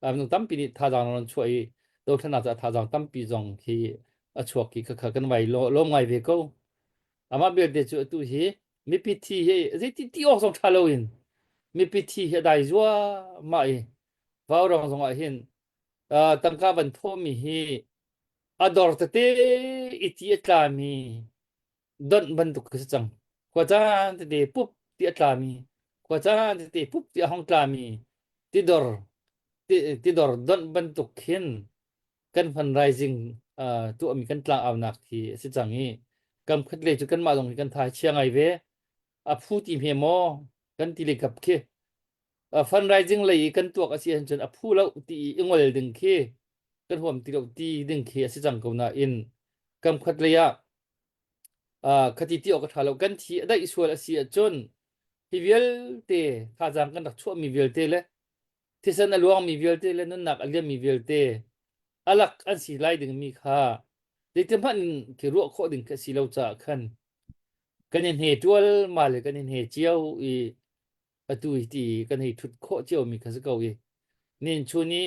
minung tampi nih thazaang ron chuah i dothlennak caah thazaang tampi zong khi a chuak i khakha kan vai lawm ngai ve ko amah belte cu atu hi mipi thi hi zeiti ti awk zong ṭha loin mipi thi hi a dai zuahmah i vaurong zong ah hin tangka van thawhmi hi a dor tete i ti a tlami donh bantuk khi si cang. Khua caan tete pup ti a tlami, khua caan tete pup ti a hong tlami tidor tidor donh bantuk khin kan fundraising uh, tuahmi kan tlangaunak khi a si cang i kam khat le cu kanmah zong hi kan tha chia ngai ve a phu ti hme maw kan ti le kap khi uh, fundraising lei i kan tuak a si ahcun a phu lo ti i ngol ding khi kan huam ti lo ti ding khi a si cang ko nain kam khat lei ah uh, khati ti awk a ṭha lo kan thi a daih sual a si ahcun hi vialte thazaang kan rak chuahmi vialte le thisen a luangmi vialte le nunnak a liammi vialte alak an si lai dingmi kha zeiti hmanh in khi ruah khawh ding khi a si lo caah khan kan i hne ṭual ma le kan i hne cio i atu hi ti kan hei ṭhut khawh ciomi kha si ko i nin chun i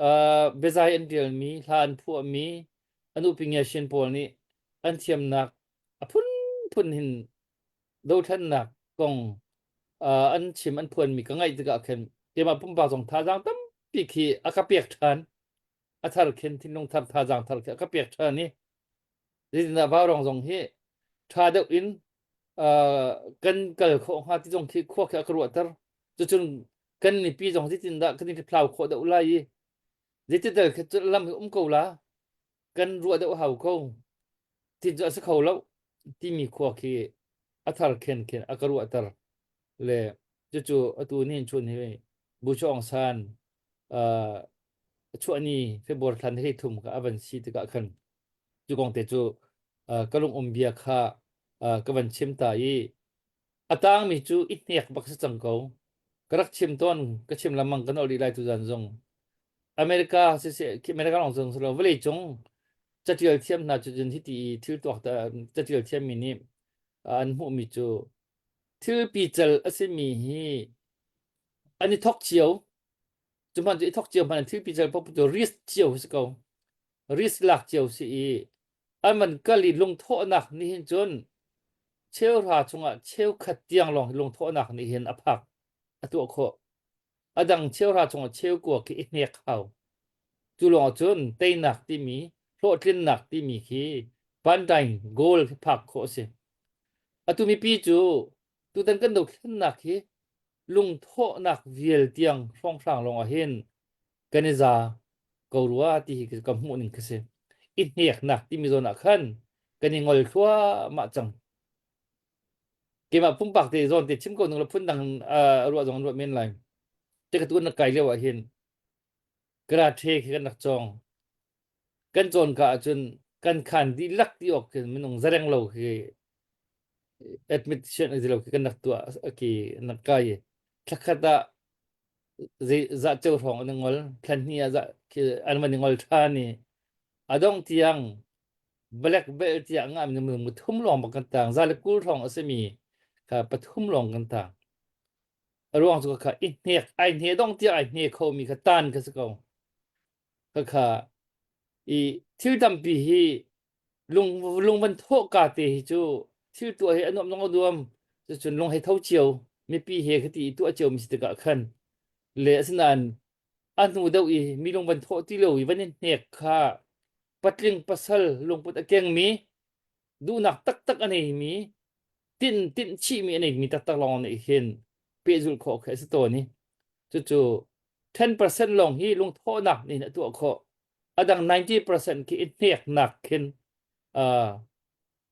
uh, biazai an ṭialmi hla an phuahmi an upingyashin pawl nih an thiamnak a phunphun hin dothlennak kong uh, an chim an phuanmi ka ngaih tikah khin keimah pumpak zong thazaang tampi khi a ka pek ṭhan a thar khin thinlung thar thazaang thar khi a ka pek ṭhan i zeitindah vaurong zong hi ṭha deuh in uh, kan kal khawh hnga ti zong khi khua khi a ka ruahter cucun kan mipi zong zeitindah kan i hlau khawh deuh lai i zeitital khi lam hi um ko la kan ruah deuh hau ko ti cu a si kho lo timi khua khi a thar khen khin a ka ruahter le cucu atu nihin chun hi Bu Aung San uh, chuahni February thla ni thum ka a van si tikah khan cu kong te cu uh, ka lung um bia kha uh, ka van chim ta i a tangmi cu i hnek bak si cang ko ka rak chim tawn ka chim lengmang kan ol lai tu zan zong America siseh America lawng zong si lo vawlei cung catial thiam hna cu cun hiti i thil tuak catial thiammi nih an hmuhmi cu thil pical a simi hi an i thok cio cu hmanh cu i thok cio hmanh thil pical paoh cu risk cio si ko risk lak cio si i an van kal i lungthawhnak nih hin cun cheuhra chungah cheukhat tiang lawng lungthawhnak nih hin a phak a tuah khawh a dang cheuhra chungah cheukua khi i hnek hau cu lawng cun teinak timi hlawhtlinnak timi khi pandaing goal khi phak khawh a si atu mipi cu tutan kan dothlennak hi lungthawhnak vial tiang hrawnghrang lawng ah hin kan i za ko rua ti hi ka hmuh ning khi si i hneknak timi zawn ah khan kan i ngol thluahmah cang keimah pumpak te zawn te chim ko ning la phun dang ruah zong ruah men lai te ka tu na kai lio ah hin karate khi kan rak cawng. Kan cawn ka ahcun kan khan dihlak ti awk khin minung zareng lo khi admission a si lo khi kan rak tuah ki an rak kai i thlakhat ah zei zah ceu hrawng an i ngol thlan hnih ah zah khi an van i ngol ṭhan i a dongh tiang black belt tiah ngah mi minung pathum lawng bak kan tang za le 20 hrawng a simi kha pathum lawng kan tang a ruang cu kha i hnek ai hne dong tiang ai hne kho mi kha tan kha si ko kha kha i thil tampi hi lung lung van thawh ka te hi cu thil tuah hi a nuam zong a nuam cucun lung hei tho cio mipi he khati i tuah cio mi si tikah khan le asinain a hnu deuh i mi lung van thawh ti lo i van i hnek kha patling pasal lungput a kengmi duhnak taktak a neimi tinh tinh chihmi a neimi taktak lawng nih hin pehzulh khawh khi a si tawn i cucu 10% lawng hi lungthawhnak nih a tuah khawh a dang 90% khi i hneknak khin uh,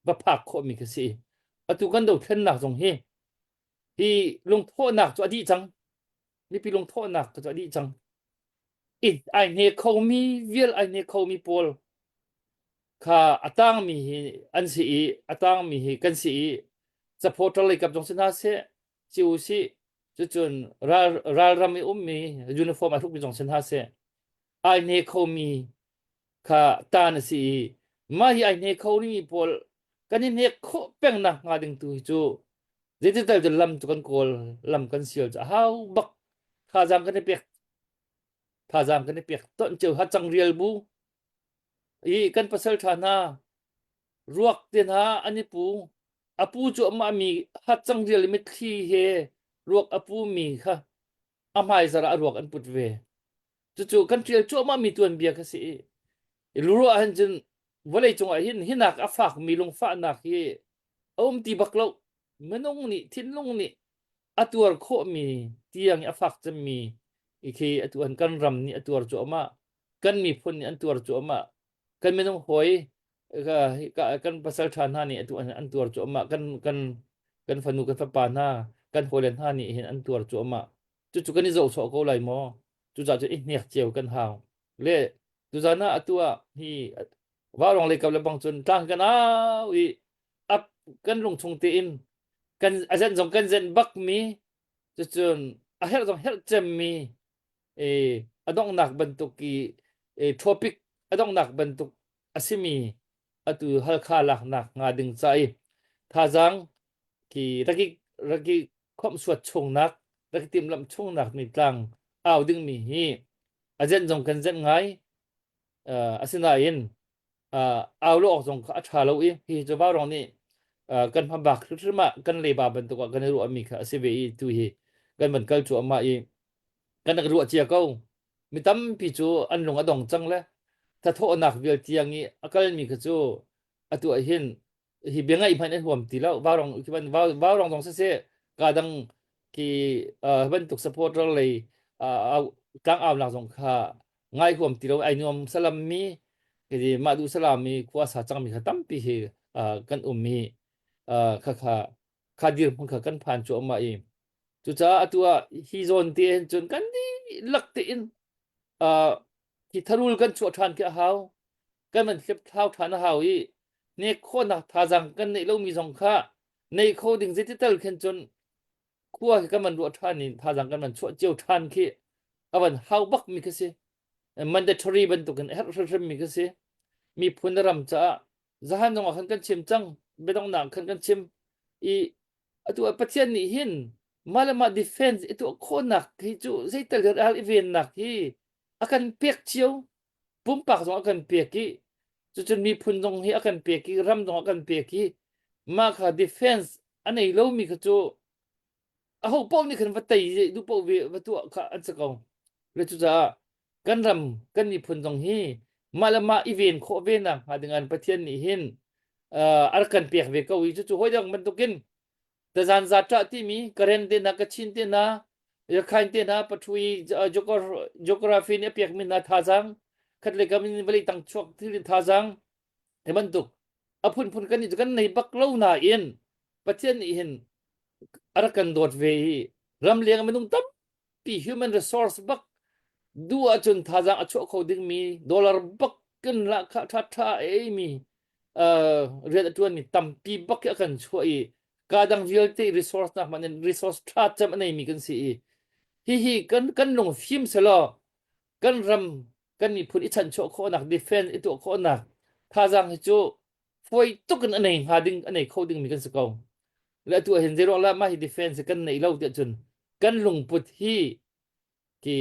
va phak khawhmi khi si atu kan dothlennak zong hi hi lungthawhnak cu a dih cang mipi lungthawhnak cu a dih cang i ai hne khomi vial ai hne khomi pawl kha a tangmi hi an si i a tangmi hi kan si i supporter lei kap zong si hna seh si u si cucun ral ralram i ummi uniform a hrukmi zong si hna seh ai hne khomi kha tan a si i mah hi ai hne kho rimi pawl kan i hnek khawh peng nak hnga ding tu hi cu zeitital cu lam cu kan kawl lam kan sial cu a hau bak thazaang kan i pek thazaang kan i pek ton cio ha cang rial bu i kan pasal tha hna ruak te hna an i pu a pu cu amah mi hat cang rial i mitthli he ruak a pu mi kha a hmaizar ah a ruak an put ve cucu kan ṭial cuahmah mi tuanbia kha si i luruah hin cun vawlei cungah hin hinak a fakmi lungfahnak hi a um ti bak lo minung nih thinlung nih a tuar khawhmi tiang i a fak cemmi i khi atu an kan ram nih a tuar cuahmah kan miphun nih an tuar cuahmah kan minung hawi kan pasal ṭha hna nih atu an tuar cuahmah kan kan kan fanu kan fapa hna kan hawile hna nih hin an tuar cuahmah cucu kan i zohsawh ko lai maw cucaah cun i hnek cio kan hau le tuzan ah atu ah hi vaurawng lei kap le bang cun tlang kan au i ap kan lungchung tein kan a zenh zong kan zenh bak mi cucun a herh zong herh cem mi e a donghnak bantuk i e topic a donghnak bantuk a simi atu Halkha laknak hnga ding ca i thazaang ki raki raki khomhsuat chungnak rak timhlamh chungnak ni tlang au dingmi hi a zenh zong kan zenh ngai uh, asinain uh, au lo awk zong kha a ṭha lo i hi cu vaurawng nih uh, kan hmabak hrimhrim ah kan leiba bantuk ah kan i ruahmi kha a si ve i tu hi kan van kal cuahmah i kan rak ruah cia ko mi tampi cu an lung a dong cang le thathawhnak vial tiang i a kalmi kha cu atu ah hin hi bia ngaih hmanh an huam ti lo vaurong khi ban vaurong zong siseh ka dang khi bantuk supporter lei tlang au nak zong kha ngai huam ti lo ai nuam salam mi khi mah duh salam mi khua sa cang mi kha tampi hi kan um mi kha kha kha dir hmun kha kan phan cu ama i cucaah atu ah hi zawn te hin cun kan dihlak tein hi tharul kan chuah ṭhan khi a hau kan van hliphlau ṭhan a hau i nek khawhnak thazaang kan neih lomi zong kha nei kho ding zeiti tal khin cun khua khi kan van ruah ṭhan i thazaang kan van chuah cio ṭhan khi a van hau bak mi khi si mandatory bantukin a herh hrimhrim mi khi si miphun ram caah zahan zong ah khan kan chim cang biadonghnak khan kan chim i atu ah Pathian nih hin mah le mah defense i tuah khawhnak hi cu zeital ral i vennak hi a kan pek cio pumpak zong a kan pek i cucun miphun zong hi a kan pek i ram zong a kan pek i mah kha defense a nei lomi kha cu aho paoh nih khan va tei duh paoh ve va tuah kha an si ko le cucaah kan ram kan miphun zong hi mah le mah i ven khawh ve nak hnga ding an Pathian nih hin uh, a rak kan pek ve ko i cucu hawi dang bantukin tazan za ṭah timi Karen te hna Kachin te hna Rakhine te hna Pathui geography nih a pekmi hna thazaang khat le kam in vawlei tang chuak thil in thazaang hi bantuk a phunphun kan nih kan nei bak lo nain Pathian nih hin a rak kan dawt ve i ramleng minung tampi human resource bak duh ahcun thazaang a chuah kho dingmi dollar bak. kan lahkhah ṭhaṭha a eimi uh, rian a ṭuanmi tampi bak hi a kan chuah i ka dang vialte resource nak hmanh in resource ṭha cem a neimi kan si i hihi kan kan lung fim selaw kan ram kan miphun i chanchuah khawhnak defense i tuah khawhnak thazaang hi cu fawi tuk in a nei hnga ding a nei kho dingmi kan si ko le atu ah hin zeiruang lah mah hi defense kan neih lo tiah cun kan lungput hi ki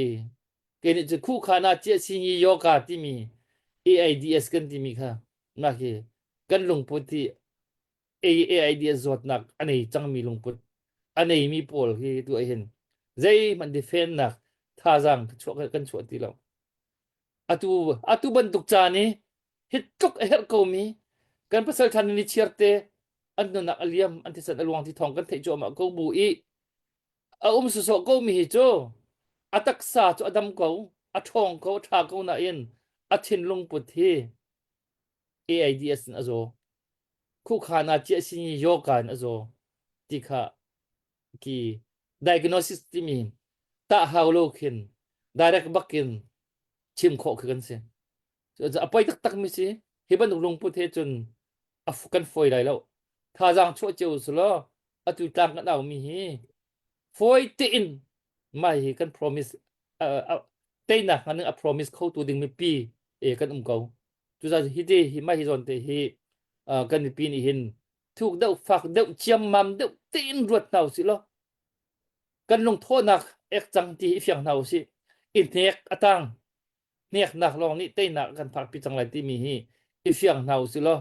ke nih cun khukhana cia singi yoga timi AIDS kan timi kha mah hi kan lungput hi AIDS zawtnak a nei cangmi lungput a neimi pawl hi tu ah hin zeihmanh defend nak thazaang chuah kan chuah ti lo atu atu bantuk caan i hi tluk a herh komi kan pasal ṭhan ni chiar te an nunnak a liam an thisen a luang ti thawng kan theih cuahmah ko bu i a um sawsawh ko mi hi cu a taksa cu a dam ko a ṭhawng ko a ṭha ko nain a thinlung put hi AIDS in a zaw khukhana cia sini yoga in a zaw ti kha ki diagnosis timi tah hau lo khin direct bakin chim khawh khi kan si a poi taktak mi si hi bantuk lungput he cun a kan fawi lai lo thazaang chuah cio su law atu tlang kan au mi hi fawi tein mai hi kan promise teinak ngan a promise kho tu ding mipi e kan um ko cucaah hi te hi mai hi zawn te hi kan mipi nih hin thuk deuh fak deuh ciammam deuh tein ruat hna usih law kan lungthawhnak ek cang ti hi fiang hna usih i hnek atang hneknak lawng nih teinak kan phakpi cang lai timi hi i fiang hna usih law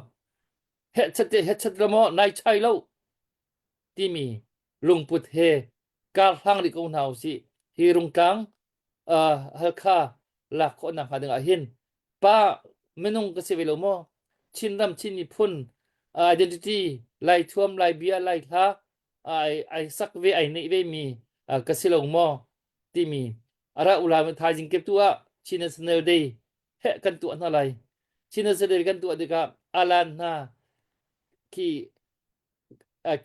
hehchat te hehchat lo maw nai chai lo timi lungput he kar hlang rih ko hna usih hi rungtlang uh, Halkha lak khawhnak hnga ding ah hin pa minung ka si ve lo maw Chinram Chin miphun identity Lai thuam Lai bia Lai hla ai ai sak ve ai neih ve mi ka si lo maw timi ara ula thaizing kep tu ah Chin National Day he kan tuah hna lai Chin National Day kan tuah tikah alan hna khi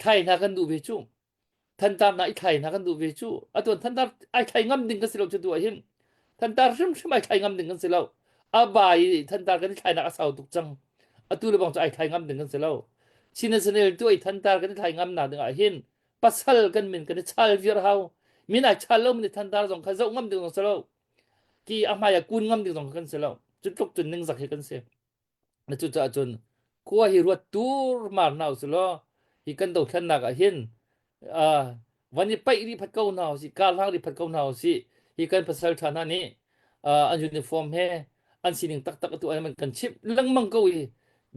thlai hna kan duh ve cu thantar hna i thlai hna kan duh ve cu atuan thantar ai thlai ngam ding kan si lo cu tu ah hin thantar hrimhrim ai thlai ngam ding kan si lo a ba i thantar kan i thlainak a sau tuk cang atu le bang cu ai thlai ngam ding kan si lo Chin National tu ai thantar kan i thlai ngam nak ding ah hin pasal kan min kan i chal viar hau min ai chal lo min thantar zong kha zoh ngam ding zong si lo ki a hmai ah kun ngam ding zong kan si lo cu tluk cun ningzak hi kan si Na cucaah cun khua hi ruat tur mar hna usih law hi kan dothlennak ah hin uh, van i paih rih phat ko hna usih kar hlang rih phat ko hna usih hi kan pasal ṭha hna nih uh, an uniform he an sining taktak atu an kan chimh lengmang ko i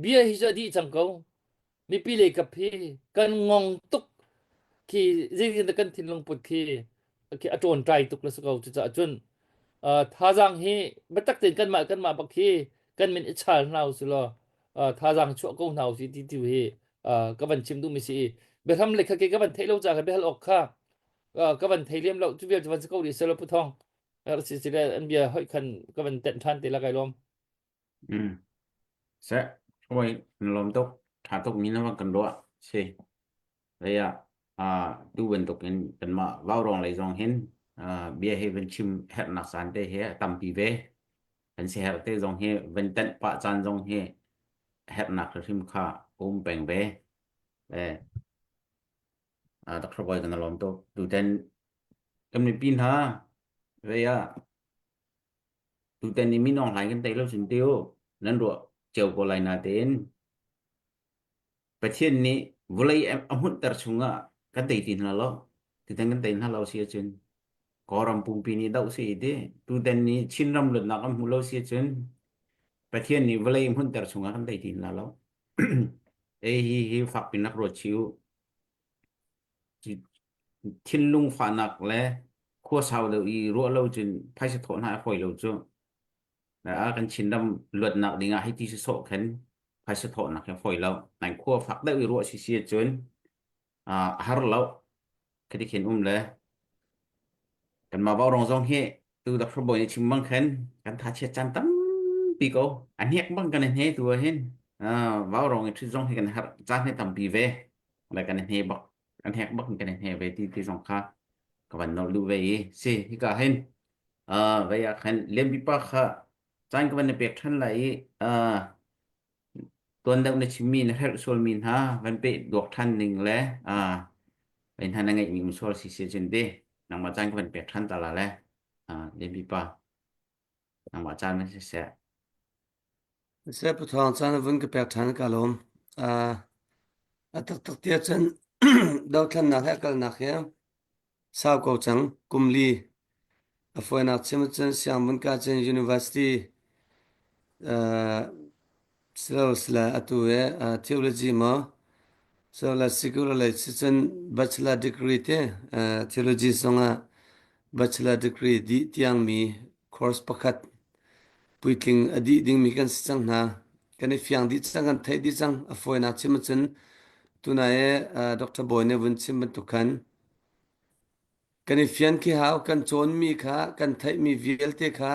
bia hi cu a dih cang ko mipi lei kap hi kan ngong tuk khi zeitin kan thinlung put khi khi a ṭawnṭai tuk le si ko cucaah cun uh, thazaang hi biatak tein kanmah kanmah bak hi kan min i chal hna usih law uh, thazaang chuah ko hna usih ti tu hi uh, ka van chim duhmi si i biahram le kha ke ka van theih lo caah ka biahal awk kha uh, ka van thei lem lo cu vial cu van si ko rih selaw Pu Thawng si si le an bia hoih khan ka van tenh ṭhan te la kai lawm Mm. Seh, oi, na lawm tuk. Ṭha tuk mi na van kan ruah. Si. Lei ah, ah, tu bantuk in kanmah vaurawng lei zong hin ah, bia hi van chim herhnak caan te hi a tampi ve. Kan si herh te zong hi van tenh pah caan zong hi herhnak hrim kha a um peng ve. Eh, ah, Dr. Boy kan lawm tuk. Tutan kan mipi hna, vei ah, Tutan i Min Aung Hlaing kan tei lo cun ti u, nan ruah cio ko lai natein Pathian nih vawlei a hmunhter chungah kan tei ti hna lo. Tutan kan tei hna lo si ahcun Kawlram pumpi nih doh si ti. Tutan nih Chinram luatnak an hmuh lo si ahcun Pathian nih vawlei a hmunhter chungah kan tei ti hna lo. Hi hi fak pin rak ruat chih u. Thinlung fahnak le khuasau deuh i ruah lo cun phaisa thawh hna a fawi lo cu. A kan Chinram luatnak ding ah hei ti sawsawh khan phaisa thawhnak hi a fawi lo. Nai khua fak deuh i ruah sisi ahcun a har lo. Khati khin um le kanmah Vaurawng zong hi tu Dr. Bawi nih chim bang khan kan thachiat caan tampi ko. A hnek bang kan i hne tu ah hin Vaurawng i ṭhit zong hi kan har caan hi tampi ve. Le kan i hne bak an hek bak in kan i hne ve ti ti zong kha ka van nolh duh ve i si hika hin uh, vei ah khan Lianpi pa kha Caan ka van na pek ṭhan lai i uh, tuan deuh na chimmi na herh sualmi hna van peh duak ṭhan ning le uh, vai hna na ngeihmi um sual si si cun ti nangmah caan ka van pek ṭhan ta la le uh, Lianpi pa nangmah caan van si seh. Seh Pu Thawng caan na vun ka pek ṭhan ka lawm. Uh, a taktak ti ahcun dothlennak he kalnak he sau ko cang kum li a fawinak chim ahcun Siangvun ka cun University uh, silo sila atu he uh, theology maw so la secular lei si cun bachelor degree te uh, theology zongah bachelor degree dih tiangmi course pakhat puitling a dih dingmi kan si cang hna. Kan i fiang dih cang, kan theih dih cang. A fawinak chim ahcun tunai i Dr. Bawi nih vun chim bantuk khan kan i fian khi hau, kan cawnmi kha, kan theihmi vialte kha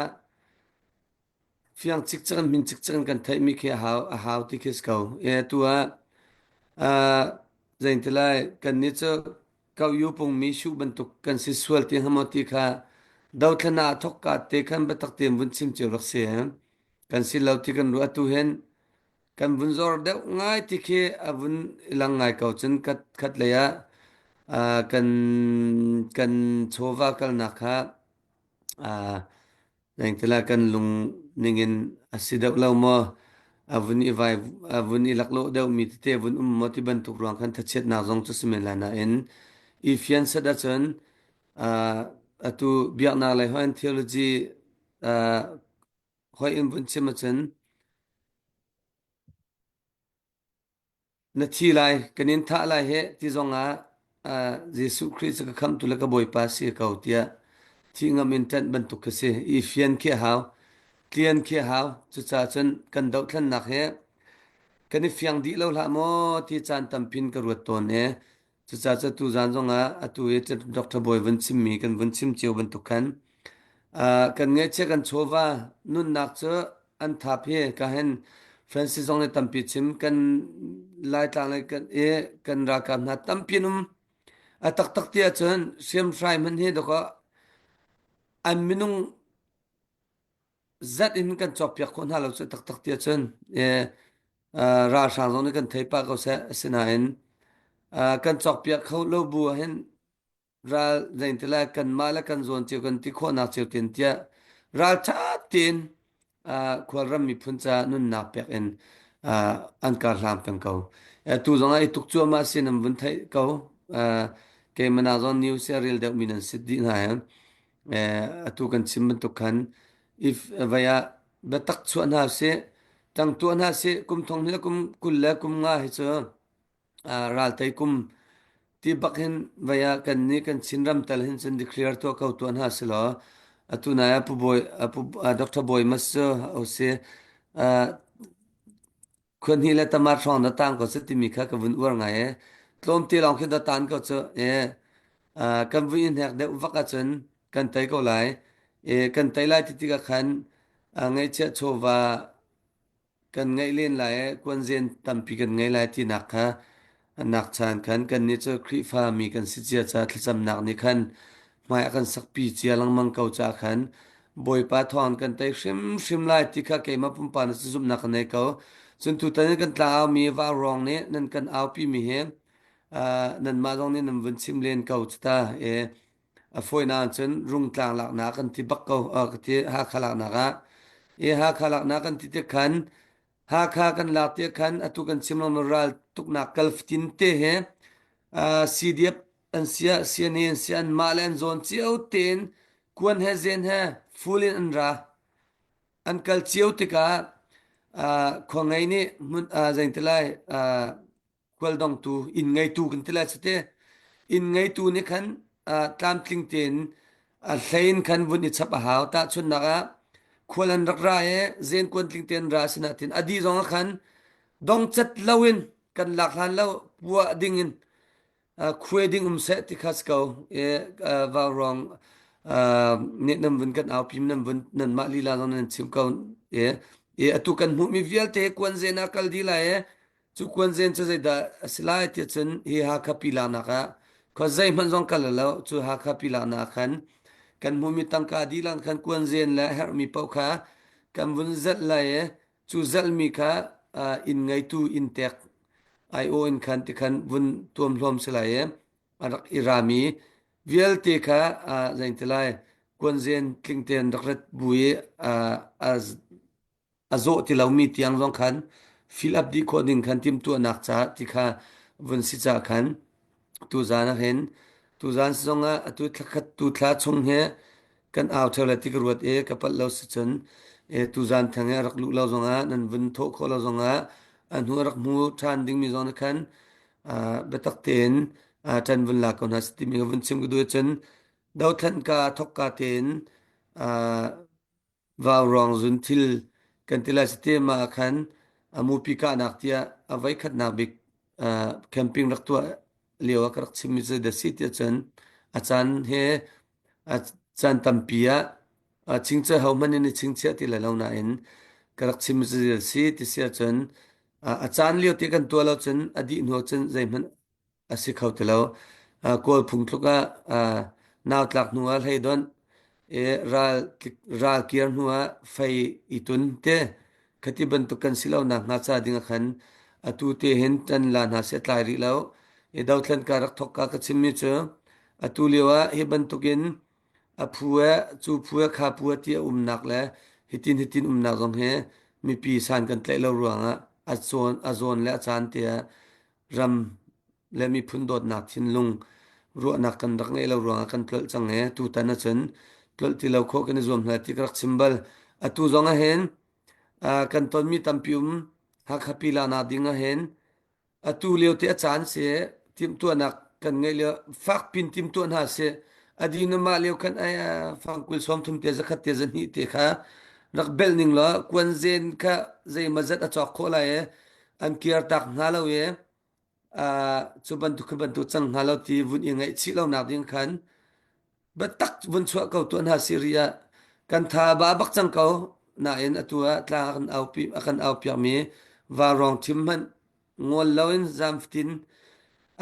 fiang cikcek in hmin cikcek in kan theihmi khi a hau, a hau ti khi si ko. E, tu ah uh, zeintilai kannih cu Ko-yu pungmi shuh bantuk kan si sual ti hnga maw ti kha dothlan ah thawkka te khan biatak tein vun chim cio rak si. Kan si lo ti kan ruah atu hin kan vun zor deuh ngai ti khi a vun i lang ngai ko cun khat khat lei ah ah, kan kan chawva kalnak kha ah Zeingtila kan lung ningin a si deuh lo maw? A vun i vai a vun i laklawh deuhmi tete vun um maw ti bantuk ruang khan thachiatnak zong cu si men lai nain i fian set ahcun uh, atu biaknak lei hoin theology uh, hoi in vun chim ahcun Na thi lai, kan in thah lai heh ti zongah uh, Jesuh Khrih cu ka khamhtu le ka Bawipa si ko tiah thih ngam in ṭanh bantuk khi si. I fian khi a hau, tlian khi a hau. Cucaah cun kan dohthlennak hi kan i fiang dih lo hlah maw ti caan tampin ka ruat tawn i Cucaah cu tuzaan zongah atu i Dr. Bawi vun chimmi kan vun chim cio bantuk khan uh, kan ngaihchia kan chawva nunnak cu an thap hi ka hen Francis zong nih tampi chim kan Laitlang le kan i kan ralkap hna tampi an um a taktak ti ahcun hriamhrai hmanh hi dawkaw an minung zat in kan cawkpiak khawh hna lo cu taktak ti ahcun eh, uh, ralhrang zong nih kan thei pah ko seh asinain uh, kan cawkpiak kho lo bu ah hin ral zeintila kanmah le kan zawn cio kan ti khawhnak cio tin tiah ral ṭha tein uh, khualram miphun ca nunnak pek in uh, an kar hlang peng ko. Uh, tu zong ah i tuk cuahmah sin an vun theih ko. Uh, keimah zong news a rel deuh mi nan sit dih hna he. Eh, atu kan chim bantuk khan if vai ah biatak chuah hna sih tang tuah hna sih kum thong hnih le kum 20 le kum nga hi cu ah, raltei kum ti bak hin vai ah kan nih kan Chinram tal hin cun declare tuah ko tuah hna si law atu nai ah Pu Bawi Pu Dr. Bawi Mas cu o si Khuahnih le tamar hrawng na tang ko cu timi kha ka vun uar ngai e. Tlawmte lawng khi na tan ko cu e. Uh, kan vui in hnek deuh vak ahcun kan tei ko lai. E, kan tei lai ti tikah khan uh, ngaihchiah chawva kan ngeih len lai e, kuanzen tampi kan ngei lai tinak kha nak chan khan kan nih cu Khrihfa mi kan si cia ca thlacamnak nih khan hmai a kan sakpi cia lengmang ko ca khan Bawipa thawng kan tei hrimhrim lai ti kha keimah pumpak na zumhnak ka nei ko. Cun tutan in kan tlangau mi vaurawng nih nan kan aupi mi hi uh, nanmah zong nih nan vun chim len ko cu ta. E, a fawinak cun rungtlang laknak kan ti bak ko uh, ka ti Hakha laknak ah. E Hakha laknak kan ti tik khan Hakha kan lak tiah khan atu kan chim lo ral tuknak kal fatin te he uh, CDF an sia CNA an sia an mah le an zawn cio tein kuan he zen he full in an ra an kal cio tikah uh, khua ngei nih hmun uh, zeingtilai uh, khualdongtu inn ngeitu kan ti lai cu inn ngeitu nih khan uh, tlamtling tein a hlei in khan vun i chap a hau tahchunhnak ah khual an rak ra i zen kuan tling tein ra sinah tin a dih zong ah khan dongcat loin kan lak hlan lo puah ding in uh, khuai ding um seh ti kha si ko e uh, vaurawng uh, nih nan vun kan au pim nan vun nan mah lila zong nan chim ko e e atu kan hmuhmi vialte kuan zen ah kal di lai e Cu kuanzen cu zeidah a si lai tiah cun hi Hakha pilaknak ah khua zeihmanh zong kal lo cu Hakha pilaknak ah khan kan hmuhmi tangka dihlak khan kuanzen le herhmi paoh kha. Kan vun zelh lai i cu zelhmi kha inn ngeitu inntek aiawh in khan tikhan vun tuamhlawm si lai i a rak i rami vialte kha zeiti lai kuanzen tling tein rak rat bu i a zawh ti lomi tiang zong khan fill up dih khawh ding khan timhtuahnak ca ti kha vun si ca khan tuzan ah hin tuzan zong ah atu thlakhat tu thla chung hi kan au theo le ti ka ruat i ka palh lo si cun e tuzan thang i a rak luh lo zong ah nan vun thawh khawh lo zong ah a hnu a rak hmu ṭhan dingmi zong nih khan biatak tein ṭan vun la ko hna si timi ka vun chim ka duh cun dothlan ka thok ka tein Vaurawng zunthil kan ti lai sate mah ah khan a mupi kahnak tiah a voikhatnak bik camping rak tuah lio ah ka rak chimmi cu da si tiah cun a caan he a caan tampi ah chingcha ho hmanh in i chingchiah ti lai lo nain ka rak chimmi cu si ti si ahcun a caan lio ti kan tuah lo cun a dih hnu cun zeihmanh a si kho ti lo. Kawl phung tluk ah nau tlak hnu ah hlei donh i ral ral kir hnu ah fei i tun te khati bantuk kan si lo nak hnga ca ding ah khan atu te hin tan la hna si a tlai rih lo. I dothlen ka rak thok ka ka chimmi cu atu lio ah hi bantukin a phu e cu phu e kha phu e ti a umnak le hitin hitin umnak zong hi mipi san kan tlaih lo ruangah a zawn a zawn le a caan te ah ram le miphun dawtnak thinlung ruahnak kan rak ngeih lo ruangah kan tlolh cang i tutan ahcun tlolh ti lo khawh kan i zuam hna ti ka rak chim bal. Atu zong ahhin kan tonmi tampi um Hakha pila nak ding ahhin atu lio te a caan si timhtuahnak kan ngeih lio fakpin timhtuah hna si adi na mah lio khan ai fangkul 30 te zakhat te zahnih te kha rak belh ning law kuanzen kha zeimazat a cawk khawh lai i an kir tak hnga lo i cu bantuk khi bantuk cang hnga lo ti vun i ngaihchih lo nak ding khan biatak vun chuah ko tuah hna Syria kan tha ba bak cang ko nain atu ah tlang a kan aupi a kan aupiak mi varawng thim hmanh ngol loin zamftin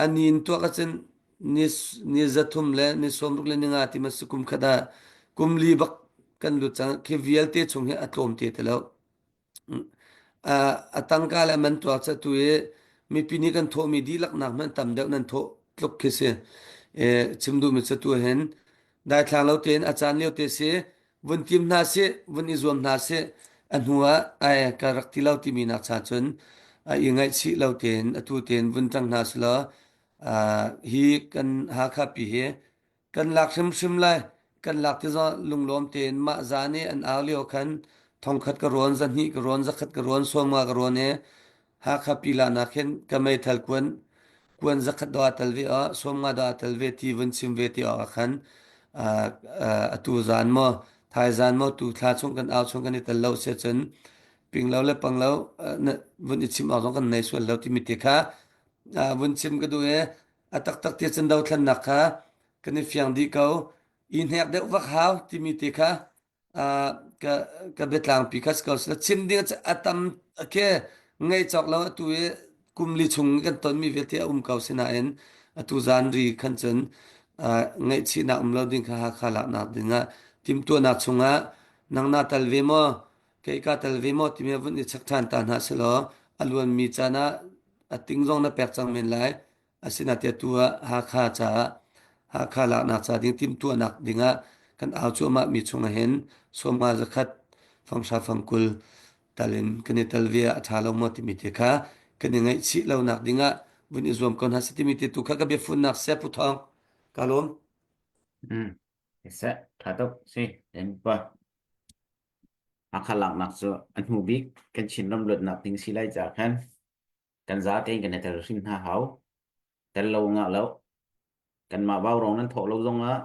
anin tuak ahcun ni ni zathum le ni sawmruk le ni nga ti ma si kum khat ah kum li bak kan lut cang khi vialte chung hi a tlawm te te lo A tangka le a man tuak cu atu i mipi nih kan thawhmi dihlak nak hmanh tam deuh nan thawh tluk khi si. Chim duhmi cu atu hin daithlang lo tein a caan lio te si, vun tim hna sih, vun i zuam hna sih, a hnu ah ai ka rak ti lo timi nak cha cun i ngaihchih lo tein atu tein vun ṭang hna selaw hi kan Hakha pi hi Kan lak hrimhrim lai. Kan lak ti zong lunglawm tein mah zan i an au lio khan thongkhat ka rawn, zahnih ka rawn, zakhat ka rawn, sawmnga ka rawn i Hakha pila nak hin ka meithal kuan kuan zakhat do aa tel ve ah sawmnga do aa tel ve ti vun chim ve ti awk ah khan atu zan maw thaizan maw tu thla chung kan au chung kan i tel lo sia cun ping lo le pang lo vun i chim awk zong kan nei sual lo timi te kha vun chim ka duh i A taktak ti cun dothlennak kha kan i fiang dih ko. I hnek deuh vak hau timi te kha ka ka biatlangpi kha si ko. Chim ding a tam ke ngei cawk lo atu i kum li chung kan tonmi vialte a um ko sinain atu zan ri khan cun ngaihchihnak um lo ding kha Hakha laknak dingah timhtuahnak chungah nang na tal ve maw kei ka tal ve maw timi vun i chek ṭhan ta hna selaw a luanmi caan ah a ting zong na pek cang men lai asinain tu ah Hakha caah Hakha laknak ca ding timhtuahnak dingah kan au cuahmah mi chungah hin sawmnga zakhat fanghra fangkul tal in kan i tel ve ah a ṭha lo maw timi te kha kan i ngaihchih lonak dingah vun i zuam ko hna sih timi te tu kha ka biafunnak seh Pu Thawng ka lawm. Mm. Seh, ṭha tuk si. Then pa. Hakha laknak cu a hnu bik kan Chinram luatnak ding si lai caah khan kan za tein kan i tel hrim hna hau. Tel lo ngah lo. Kanmah vaurawng nan thawh lo zongah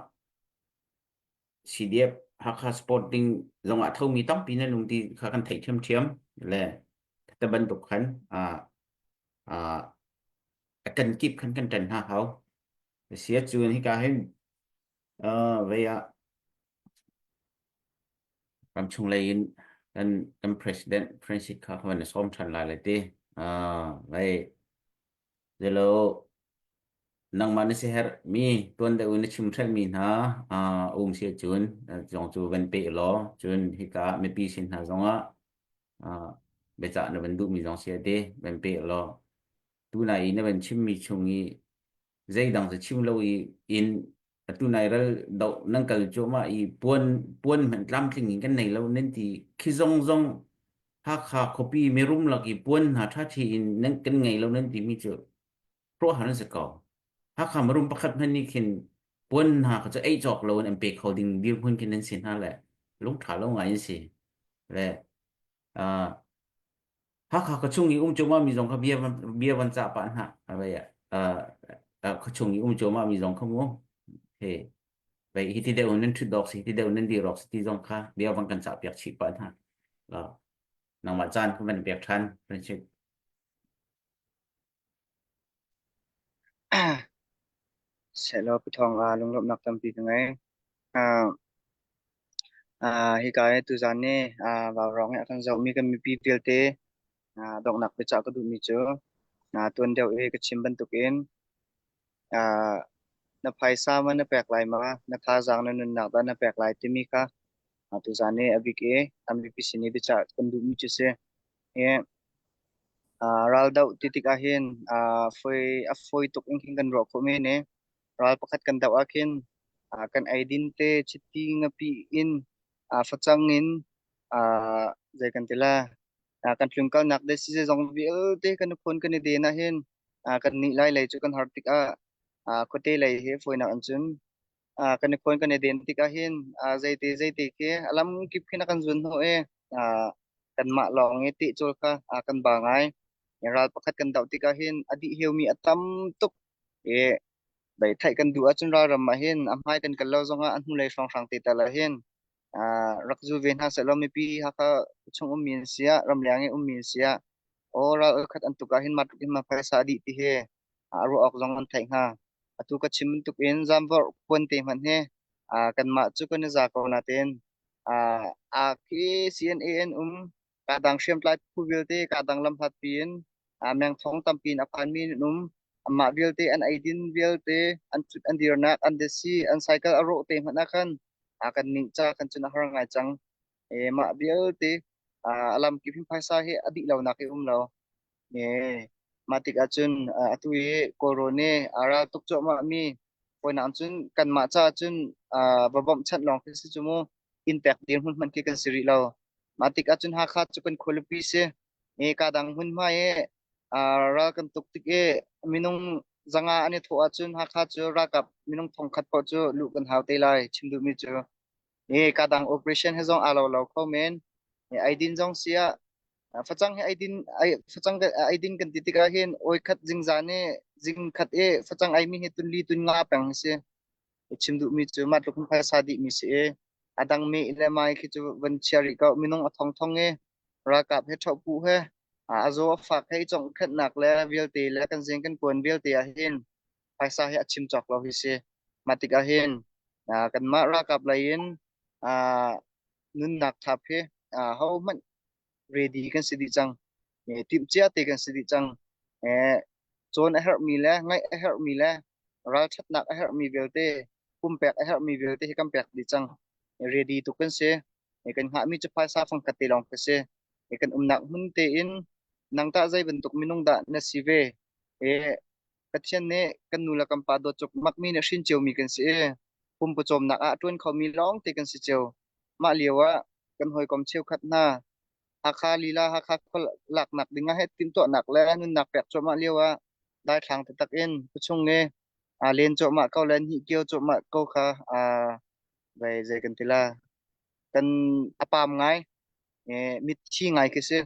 CDF Hakha Sport ding zongah thomi tampi nan um ti kha kan theih ṭhiamṭhiam le ta bantuk khan ah ah a kan kip khan kan ṭan hna hau. Sia cun hika hin uh, vei ah Ramchung lei in kan kan president Francis kha khan a sawm ṭhan lai le ti. Ah, vai zelo. Nangmah na siaherhmi tuan deuh in na chimhrelhmi hna um si ahcun zong cu van pe law cun hika mipi sin hna zongah biacah na van duhmi zong si te van pe law tunai i na van chimmi chung i zeidang cu chim lo i in atu nai ral doh nan kal cuahmah i puan puan hmanh tlamtling in kan nei lo nan ti khi zong zong Hakha khuapi mirum lak i puan hna ṭhaṭhi in nan kan ngei lo nan timi cu hrawhhar an si ko. Hakha mirum pakhat hmanh nih khin puan hna kha cu ei cawk lo in an pe kho ding dirhmun khin an si hna le lungṭha lo ngai an si. Le uh, Hakha khuachung i um cuahmah mi zong kha bia van bia van cah pah hna. Avei uh, uh, khuachung i um cuahmah mi zong kha mu he vei hi ti deuh nan ṭhut dawk si ti deuh nan dir awk si ti zong kha bia van kan cah piak chih pah hna. Uh, nangmah caan kha van pek ṭhan friendship. Sehlaw Pu Thawng ah lunglawmhnak tampi ka ngei. Uh, uh, hika hi tuzan ni uh, Vaurawng i a kan zohmi kan mipi vialte uh, donghnak biacah ka duhmi cu uh, tuan deuh i ka chim bantukin uh, na phaisa ma na pek lai ma, na thazaang na nunnak dah na pek lai timi kha uh, tuzan ni a bik i a mipi sin i biacah kan duhmi cu si. Hi Raldoh ti tikah hin a fawi tuk in khin kan ruah khawh men i ral pakhat kan doh ah khin kan eidin te chiti ngapi in facang in zei kan ti la kan tlunkalnak le si zeizong vialte kan i phun kan i den ah hin kan nih lai lei cu kan har tikah khuate lei he fawinak in cun kan i khawn kan i den tikah hin zeite zeite khi a lam kip khin a kan zun hnawh i kanmah lawng i tehcawl kha kan ba ngai. Ral pakhat kan doh tikah hin a dih heumi a tam tuk i bei theih kan duh ahcun ralram ah hin a hmai kan kal lo zongah a hnulei hrawnghrang te tal ah hin rak zul ve hna sehlaw mipi Hakha chung ummi an si ah ramleng i ummi an si ah aw ral khat an tuk ah hin mah tluk hin ma phaisa a dih ti hi a ruah awk zong an theih hnga. Atu ka chim bantuk in zamvorh puan te hmanh hi kanmah cu kan i za ko natein aa khi CNA an um kadang hriamtlai phu vialte kadang lamhlat piin mengthong tampi in a phanmi an um. Amah vialte an eidin vialte an cut an dirnak an desi an cycle a rawh te hmanh ah khan kan ning ca kan cun a har ngai cang. E mah vialte a lam kip hin phaisa hi a dih lonak hi um lo. Mah tikah cun atu i Kawlrawn i aa ral tuk cuahmahmi hawinak cun kanmah caah cun va bawmhchanh lawng khi si cu mu inn pek dirhmun hmanh khi kan si rih lo. Mah tikah cun Hakha cu kan khualipi si. I kadang hmunhma i ral kan tuk tik i minung zanga an i thawh ahcun Hakha cu ralkap minung thongkhat paoh cu luh kan hau te lai chim duhmi cu. Hi kadang operation he zong aa lo lo kho men. Eidin zong si ah facang hi eidin ai facang eidin kan ti tikah hin oi khat zingzan i zing khat i facang ei mi hi tun li tun nga peng si. Chim duh mi cu mah tluk in phaisa dih mi si i a dang mi le mai khi cu van chia rih ko minung a thong thong i ralkap he ṭhohpuh he a zaw a fak he i congh khenhnak le vialte le kan zing kan kuan vialte ah hin phaisa hi a chim cawk lo hi si. Mah tikah hin kanmah ralkap lei in nunnak thap hi hohmanh ready kan si dih cang. Timhcia te kan si dih cang. Cawn a herhmi le ngaih a herhmi le ralṭhatnak a herhmi vialte, pumpek a herhmi vialte hi kan pek dih cang. Ready tuk kan si. Kan hngahmi cu phaisa fangkhat te lawng ka si. Kan umnak hmun tein nang tah zei bantuk minung dah na si ve? Pathian nih kan nu le kan pa dawt cukmakmi nih hrin ciomi kan si i pumpucawmnak ah a ṭuan khomi lawngte kan si cio. Mah lio ah kan hawikom cheukhat hna Hakha lila Hakha khua laknak ding ah heh timhtuahnak le nunnak pek cuahmah lio ah daithlang taktak in khuachung i aa len cuahmah ko le hnih kio cuahmah ko kha aa vai zei kan ti la kan a pam ngai mitthi ngai khi si.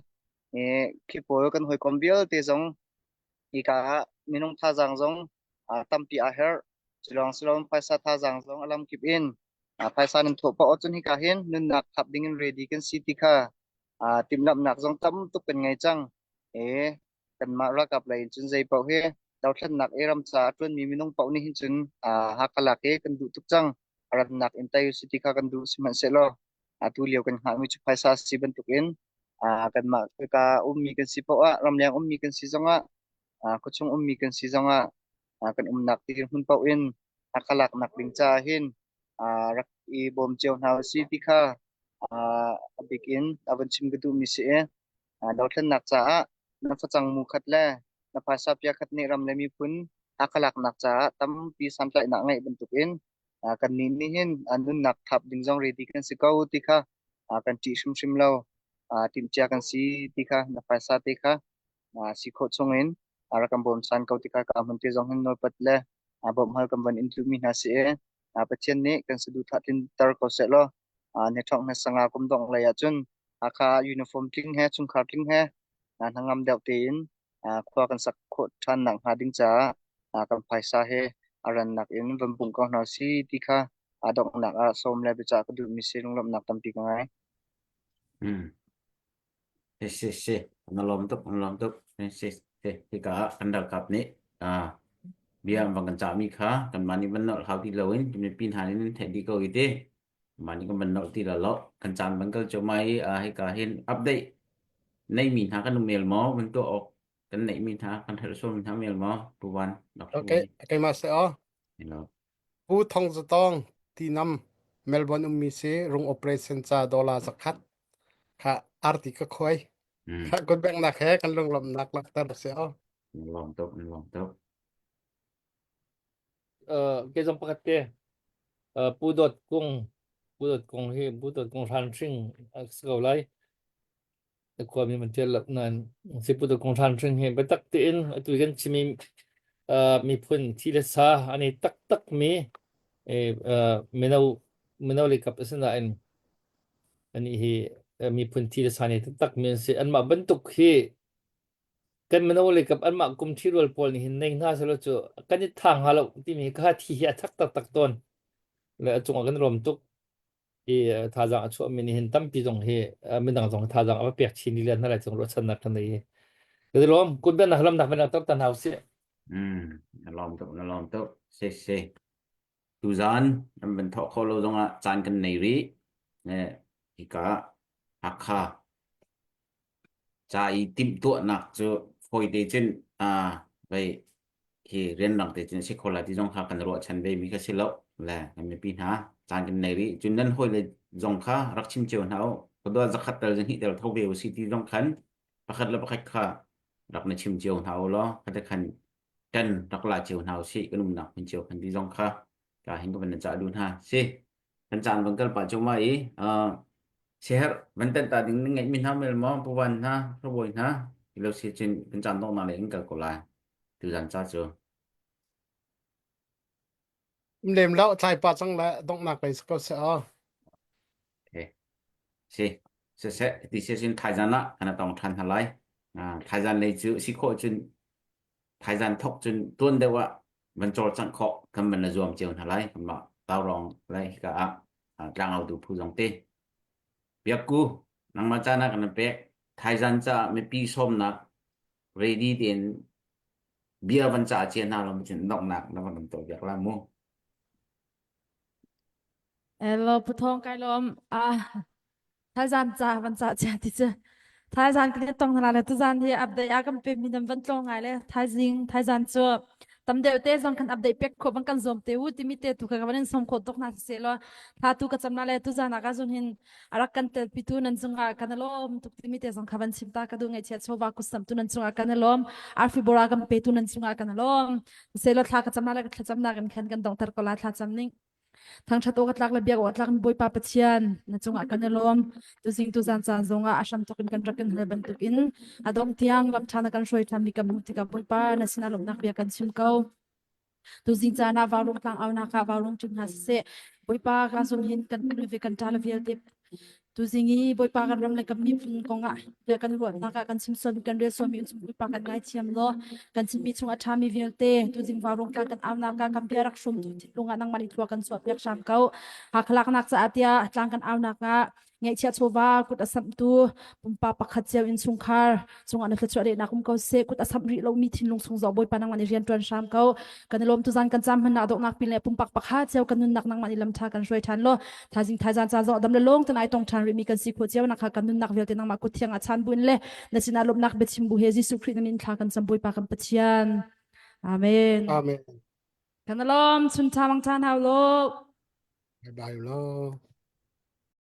Khi pawl kan hawikom vialte zong Hika ah minung thazaang zong tampi aa herh. Culawng siloin phaisa thazaang zong a lamkip in phaisa nan thawh paoh ahcun hika hin nunnak thap ding in ready kan si ti kha timhlamhnak zong tam tuk kan ngei cang. E, kanmah ralkap lei in cun zei paoh hi dothlennak i ram ca a ṭuanmi minung paoh nih hin cun Hakha lak hi kan duh tuk cang. A rannak in tei usih ti kha kan duh sihmanhsehlaw atu lio kan hngahmi cu phaisa si bantukin kanmah ka ummi kan si paoh ah ramleng ummi kan si zongah khuachung ummi kan si zongah. Kan umnak dirhmun paoh in Hakha laknak ding caah hin rak i bawm cio hna usih ti kha a bik in a van chim ka duhmi si i dothlennak caah na facang mu khat le na phaisa pia khat nih ram le miphun Hakha laknak caah tampi santlaihnak ngeih bantukin kannih nih hin nunnak thap ding zong ready kan si ko ti kha kan ṭih hrimhrim lo. Timhcia kan si ti kha na phaisa te kha si khawh chungin rak kan bawmchan ko ti kha ka hmun te zong hin nawlpat le bawmhhal kan van in duhmi hna si i Pathian nih kan saduhthah tlinter ko seh law ni thawk sanga kum dongh lei ahcun Hakha uniform tling he chungkhar tling he hnangam deuh tein khua kan sak khawh ṭhan nak hnga ding caah kan phaisa he a rannak in van bungh ko hna si ti kha a donghnak ah sawm le biacah ka duhmi si lunglawmhnak tampi ka ngei. Mm. Si si si na lawm tuk na lawm tuk si si hika ah kan ralkap nih ah bia an van kan cahmi kha kanmah nih van nolh hau ti loin mipi hna nih nan theih dih ko i ti mah nih kan van nolh ti lo lo kan caan van kal cuahmah i ah hika hin update neihmi hna kan um el maw van tuah awk kan neihmi hna kan herh sualmi hna mel maw tuwan Okay, keimah se aw. Hello. Pu Thong Za Tawng Tinam Melbourne ummi si rung operation ca dollar zakhat kha arti ka khuai. Mm. Kha kut bengnak he kan lunglawmhnak langhter si aw. Lawm tuk, lawm tuk. Uh, ke zong pakhat te uh, Pu Dawt Kung Pu Dawt Kung hi Pu Dawt Kung hran hring a si ko lai. Na khuami man ṭial lo nain Sipu Kung Hran Hring hi biatak tein atu kan chimi uh, miphun thi le sa an i taktak mi eh, uh, mino mino le kap asinain ani hi eh, miphun thi le sa ni taktak mi an si anmah bantuk hi kan mino le kap anmah kum ṭhirual pawl nih hin nei hna selaw cu kan i thang hnga lo timi kha thi hi a thak taktak tawn le a cungah kan rom tuk i thazaang a chuahmi nih hin tampi zong hi midang zong thazaang a va pek chin lila hna lai cung ruahchannak kan nei ka lawm kun ben nak lamnak ben tar tan hau si mm na lawm tuk na lawm tuk se se tuzan an ban thawk kho lo zong ah caan kan nei rih eh hika Hakha Ca i timhtuahnak cu fawite cun aa vei hi rianrang te cun a si kho lai ti zong kha kan ruahchan ve mi kha si lo. Le kan mipi hna caan kan nei rih. Cun nan hawile zong kha rak chim cio hna u. Khuadua zakhat tel zahnih tel tho ve u si ti zong khan pakhat le pakhat kha rak na chim cio hna u law khate khan kan rak la cio hna u sih kan umnak hmun cio khan ti zong kha ka hin ka van na cah duh hna si. Kan caan van kal pah cuahmah i uh, siaherh van tenh ta ding na ngeihmi hna mel maw puvan hna hrabawi hna ilo si cun kan caan donghnak lei in kal ko lai tuzan ca cu Lem lo tlai pa cang le donghnak lei si ko se aw. Okay. Si siseh ti si sin thaizan ah kan tong than hna lai. Ah thaizan lei cu si khawh cun thaizan thok cun tuan deuh ah van cawlcangh khawh kan van na zuam cio hna lai kanmah Taurawng le hika ah tlangautu phu zong te biakku nangmah caan ah kan pek thaizan caah mipi sawmnak ready tein bia van ca cia hna lo cun donghnak na van kan tuah biak la mu Hello, Pu Thawng kai lawm. Ah, Thaizan ca van ca chia ti cu. Thaizan kan tong hna le tuzan hi update a kan pe mi nan van tlawng ngai le thaizing thaizan cu tam deuh te zong kan update pek kho van kan zuam te u timi te tu ka van in som kho tuk na se lo thla tu ka cham na le tuzan ah ka zun hin arak kan tel pitu nan cungah kan lawm tuk timi te zong kha van chim ta ka du ngai chia chowa kusam tu nan cungah kan lawm arfi bora kan pe tu nan cungah kan lawm se lo thla ka cham na le ka thlacam nak in khan kan dongter ko la thla cham ning Thangṭhat awk a tlak le biak awk a tlak mi Bawipa Pathian na cungah kan i lawm. Tuzing tuzan caan zongah a hram thawk in kan rak in hal bantukin a dongh tiang lam ṭha na kan hruai ṭhan mi kan hmuh tikah Bawipa na sinah lawmhnak bia kan chim ko. Tuzing caan ah Vaurung tlang aunak ah Vaurung ṭim hna siseh Bawipa ka zung hin kan pu le ve kan ṭa le vialte Tuzing i Bawipa kan ram le kan miphun kongah bia kan ruahnak ah kan chim sualmi kan rel sualmi um Bawipa kan ngaithiam law kan chimmi chung a ṭhami vialte tuzing vaurung tlang kan aunak ah kan bia rak hrum tu thinlung ah nangmah nih thlua kan chuah piak hram ko. Hakha laknak caah tiah tlang kan aunak ah ngeihchiah chawva kut a samhtu pumpak pakhat cio innchungkhar cungah na thluachuah lehnak um ko seh kut a samh rih lomi thinlung chung zong Bawipa nangmah nih rian ṭuan hram ko kan i lawm tuzan kan cam hmannak donghnak pin le pumpak pakhat cio kan nunnak nangmah nih lam ṭha kan hruai ṭhan law Thaizing thaizan caan zong dam le lawng ten ai tong ṭhan rihmi kan si khawh cio nak kha kan nunnak vialte nangmah kut thiang ah chan buin le na sinah lawmhnak biachim bu he Jesuh Khrih na min thla kan cam Bawipa kan Pathian. Amen. Amen. Kan alom chun tha mang than hau lo. Bye bye lo.